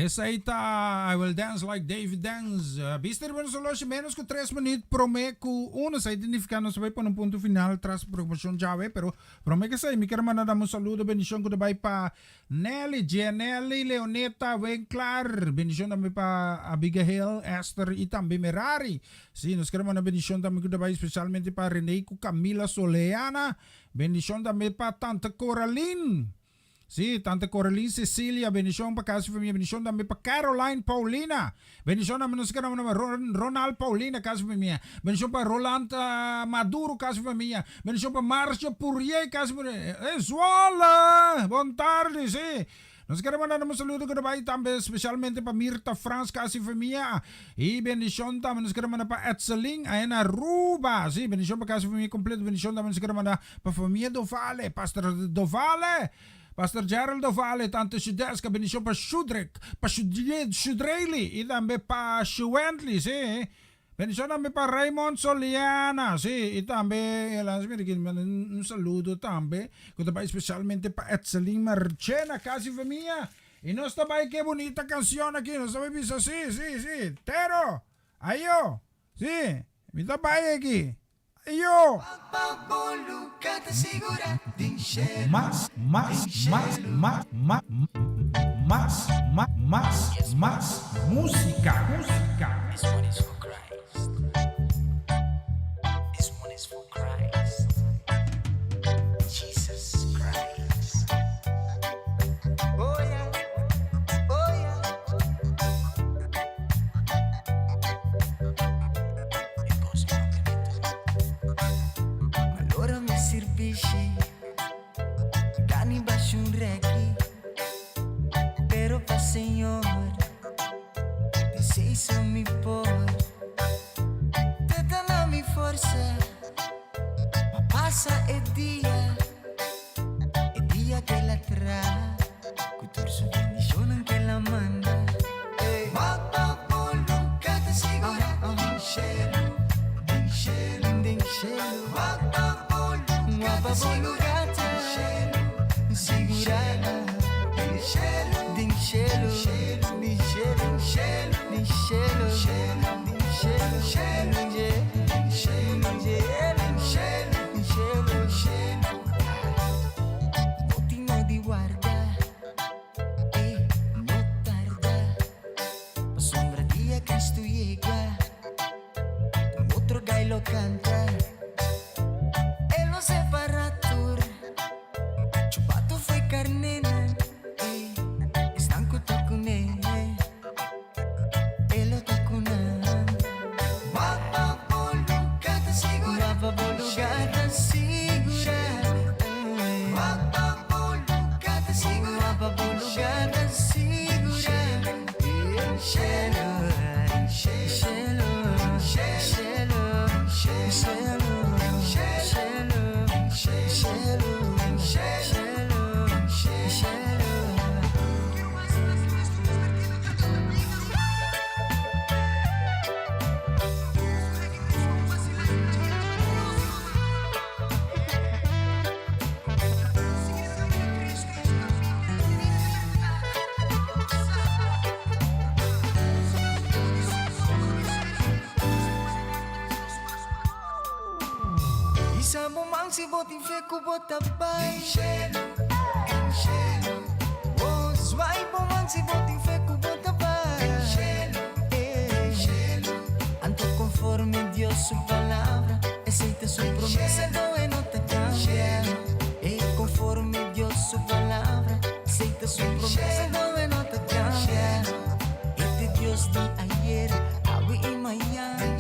Esei ta I Will Dance Like David Dance. Bista riba nos horloge menos ku tres minuut prome ku uno. Esei ta nifiká nos ta bai pone un punto final tras programacion djawe. Pero prome ku esei mi kier manda dam un saludo bendicion ku ta bai pa Nelly, Gianelly, Leoneta, Winklar. Bendicion tambe pa Abigail, Esther y tambe Merari. Si, nos kier manda bendicion tambe ku ta bai especialmente pa Rene ku Camila Soleana. Bendicion tambe pa Tante Coraline. Sí, Tante Coraline Cecilia, bendicion pa casa y familia, bendicion tambe pa Caroline Paulina, bendicion tambe nos keda manda pa Ronald Paulina, casa y familia, bendicion pa Roland Maduro, casa y familia, bendicion pa Marcia Purier, casa y familia, eh, Zwolle, bon tarde, sí. Nos keda manda un saludo ku ta bai tambe especialmente pa Mirta Frans, casa y familia, y bendicion tambe nos keda manda pa Etselin, ahí en Aruba, sí, bendicion pa casa y familia completo, bendicion tambe nos keda manda Pa famia Dovale, Pastor Dovale, Pastor Gerald Dovale, Tante Shudeska, bendicion pa Shudrick, pa Shudreyli y tambe pa Shuwently, si. Bendicion tambe pa Raymond Soliana, si, y tambe, laat mira aki, manda un saludo tambe, cu ta bay specialmente pa Etselin Marchena, casi famia. Y nos ta bay ke bunita cancion aki, nos ta bay bisa, si, si, si, Tero, ayo, si, mi ta bay aki. Yo! Mas, mas, mas, mas, mas, mas, mas, mas, mas música, música. This one is for Christ. This one is for Christ. Jesus Christ. Oh yeah, oh yeah. Malora mi sirbishi, gani bashi un reki, pero pa Señor, esei so mi por. Te ta na mi forsa, pa pasa e dia, e dia ke el a traha, ku tur su bendishonnan ke el a manda. Wak pa bo luga ta sigurá den shelu, den shelu, den shelu. Wak pa bo luga ta sigurá den shelu, sigurá den shelu, den shelu, den shelu, den shelu, den shelu, shelu, den shelu, den shelu, den shelu, shelu. No tin no di warda. E no tarda, pasobra dia Cristo yega, un otro gai lo canta. E lo separa tur, chubato fo'i carnénan, e esnan cu ta cune, e lo ta cu nan. Wak pa bo lugar ta sigura, wak pa bo lugar ta sigura. Wak pa bo lugar ta sigura, wak pa bo lugar ta sigura. Shelo, shelo, shelo, shelo, shelo, shelo, shelo, shelo. Isa bo man si bo tin fe ku bo ta bai. Oh, zwaai bo man si bo tin fe ku bo ta bai. Anto conforme Dios su palabra, esei ta su promesa, no e no ta cambia. Eh, conforme Dios su palabra, esei ta su promesa, no e no ta cambia. E ta Dios di ayer, awe y mañan.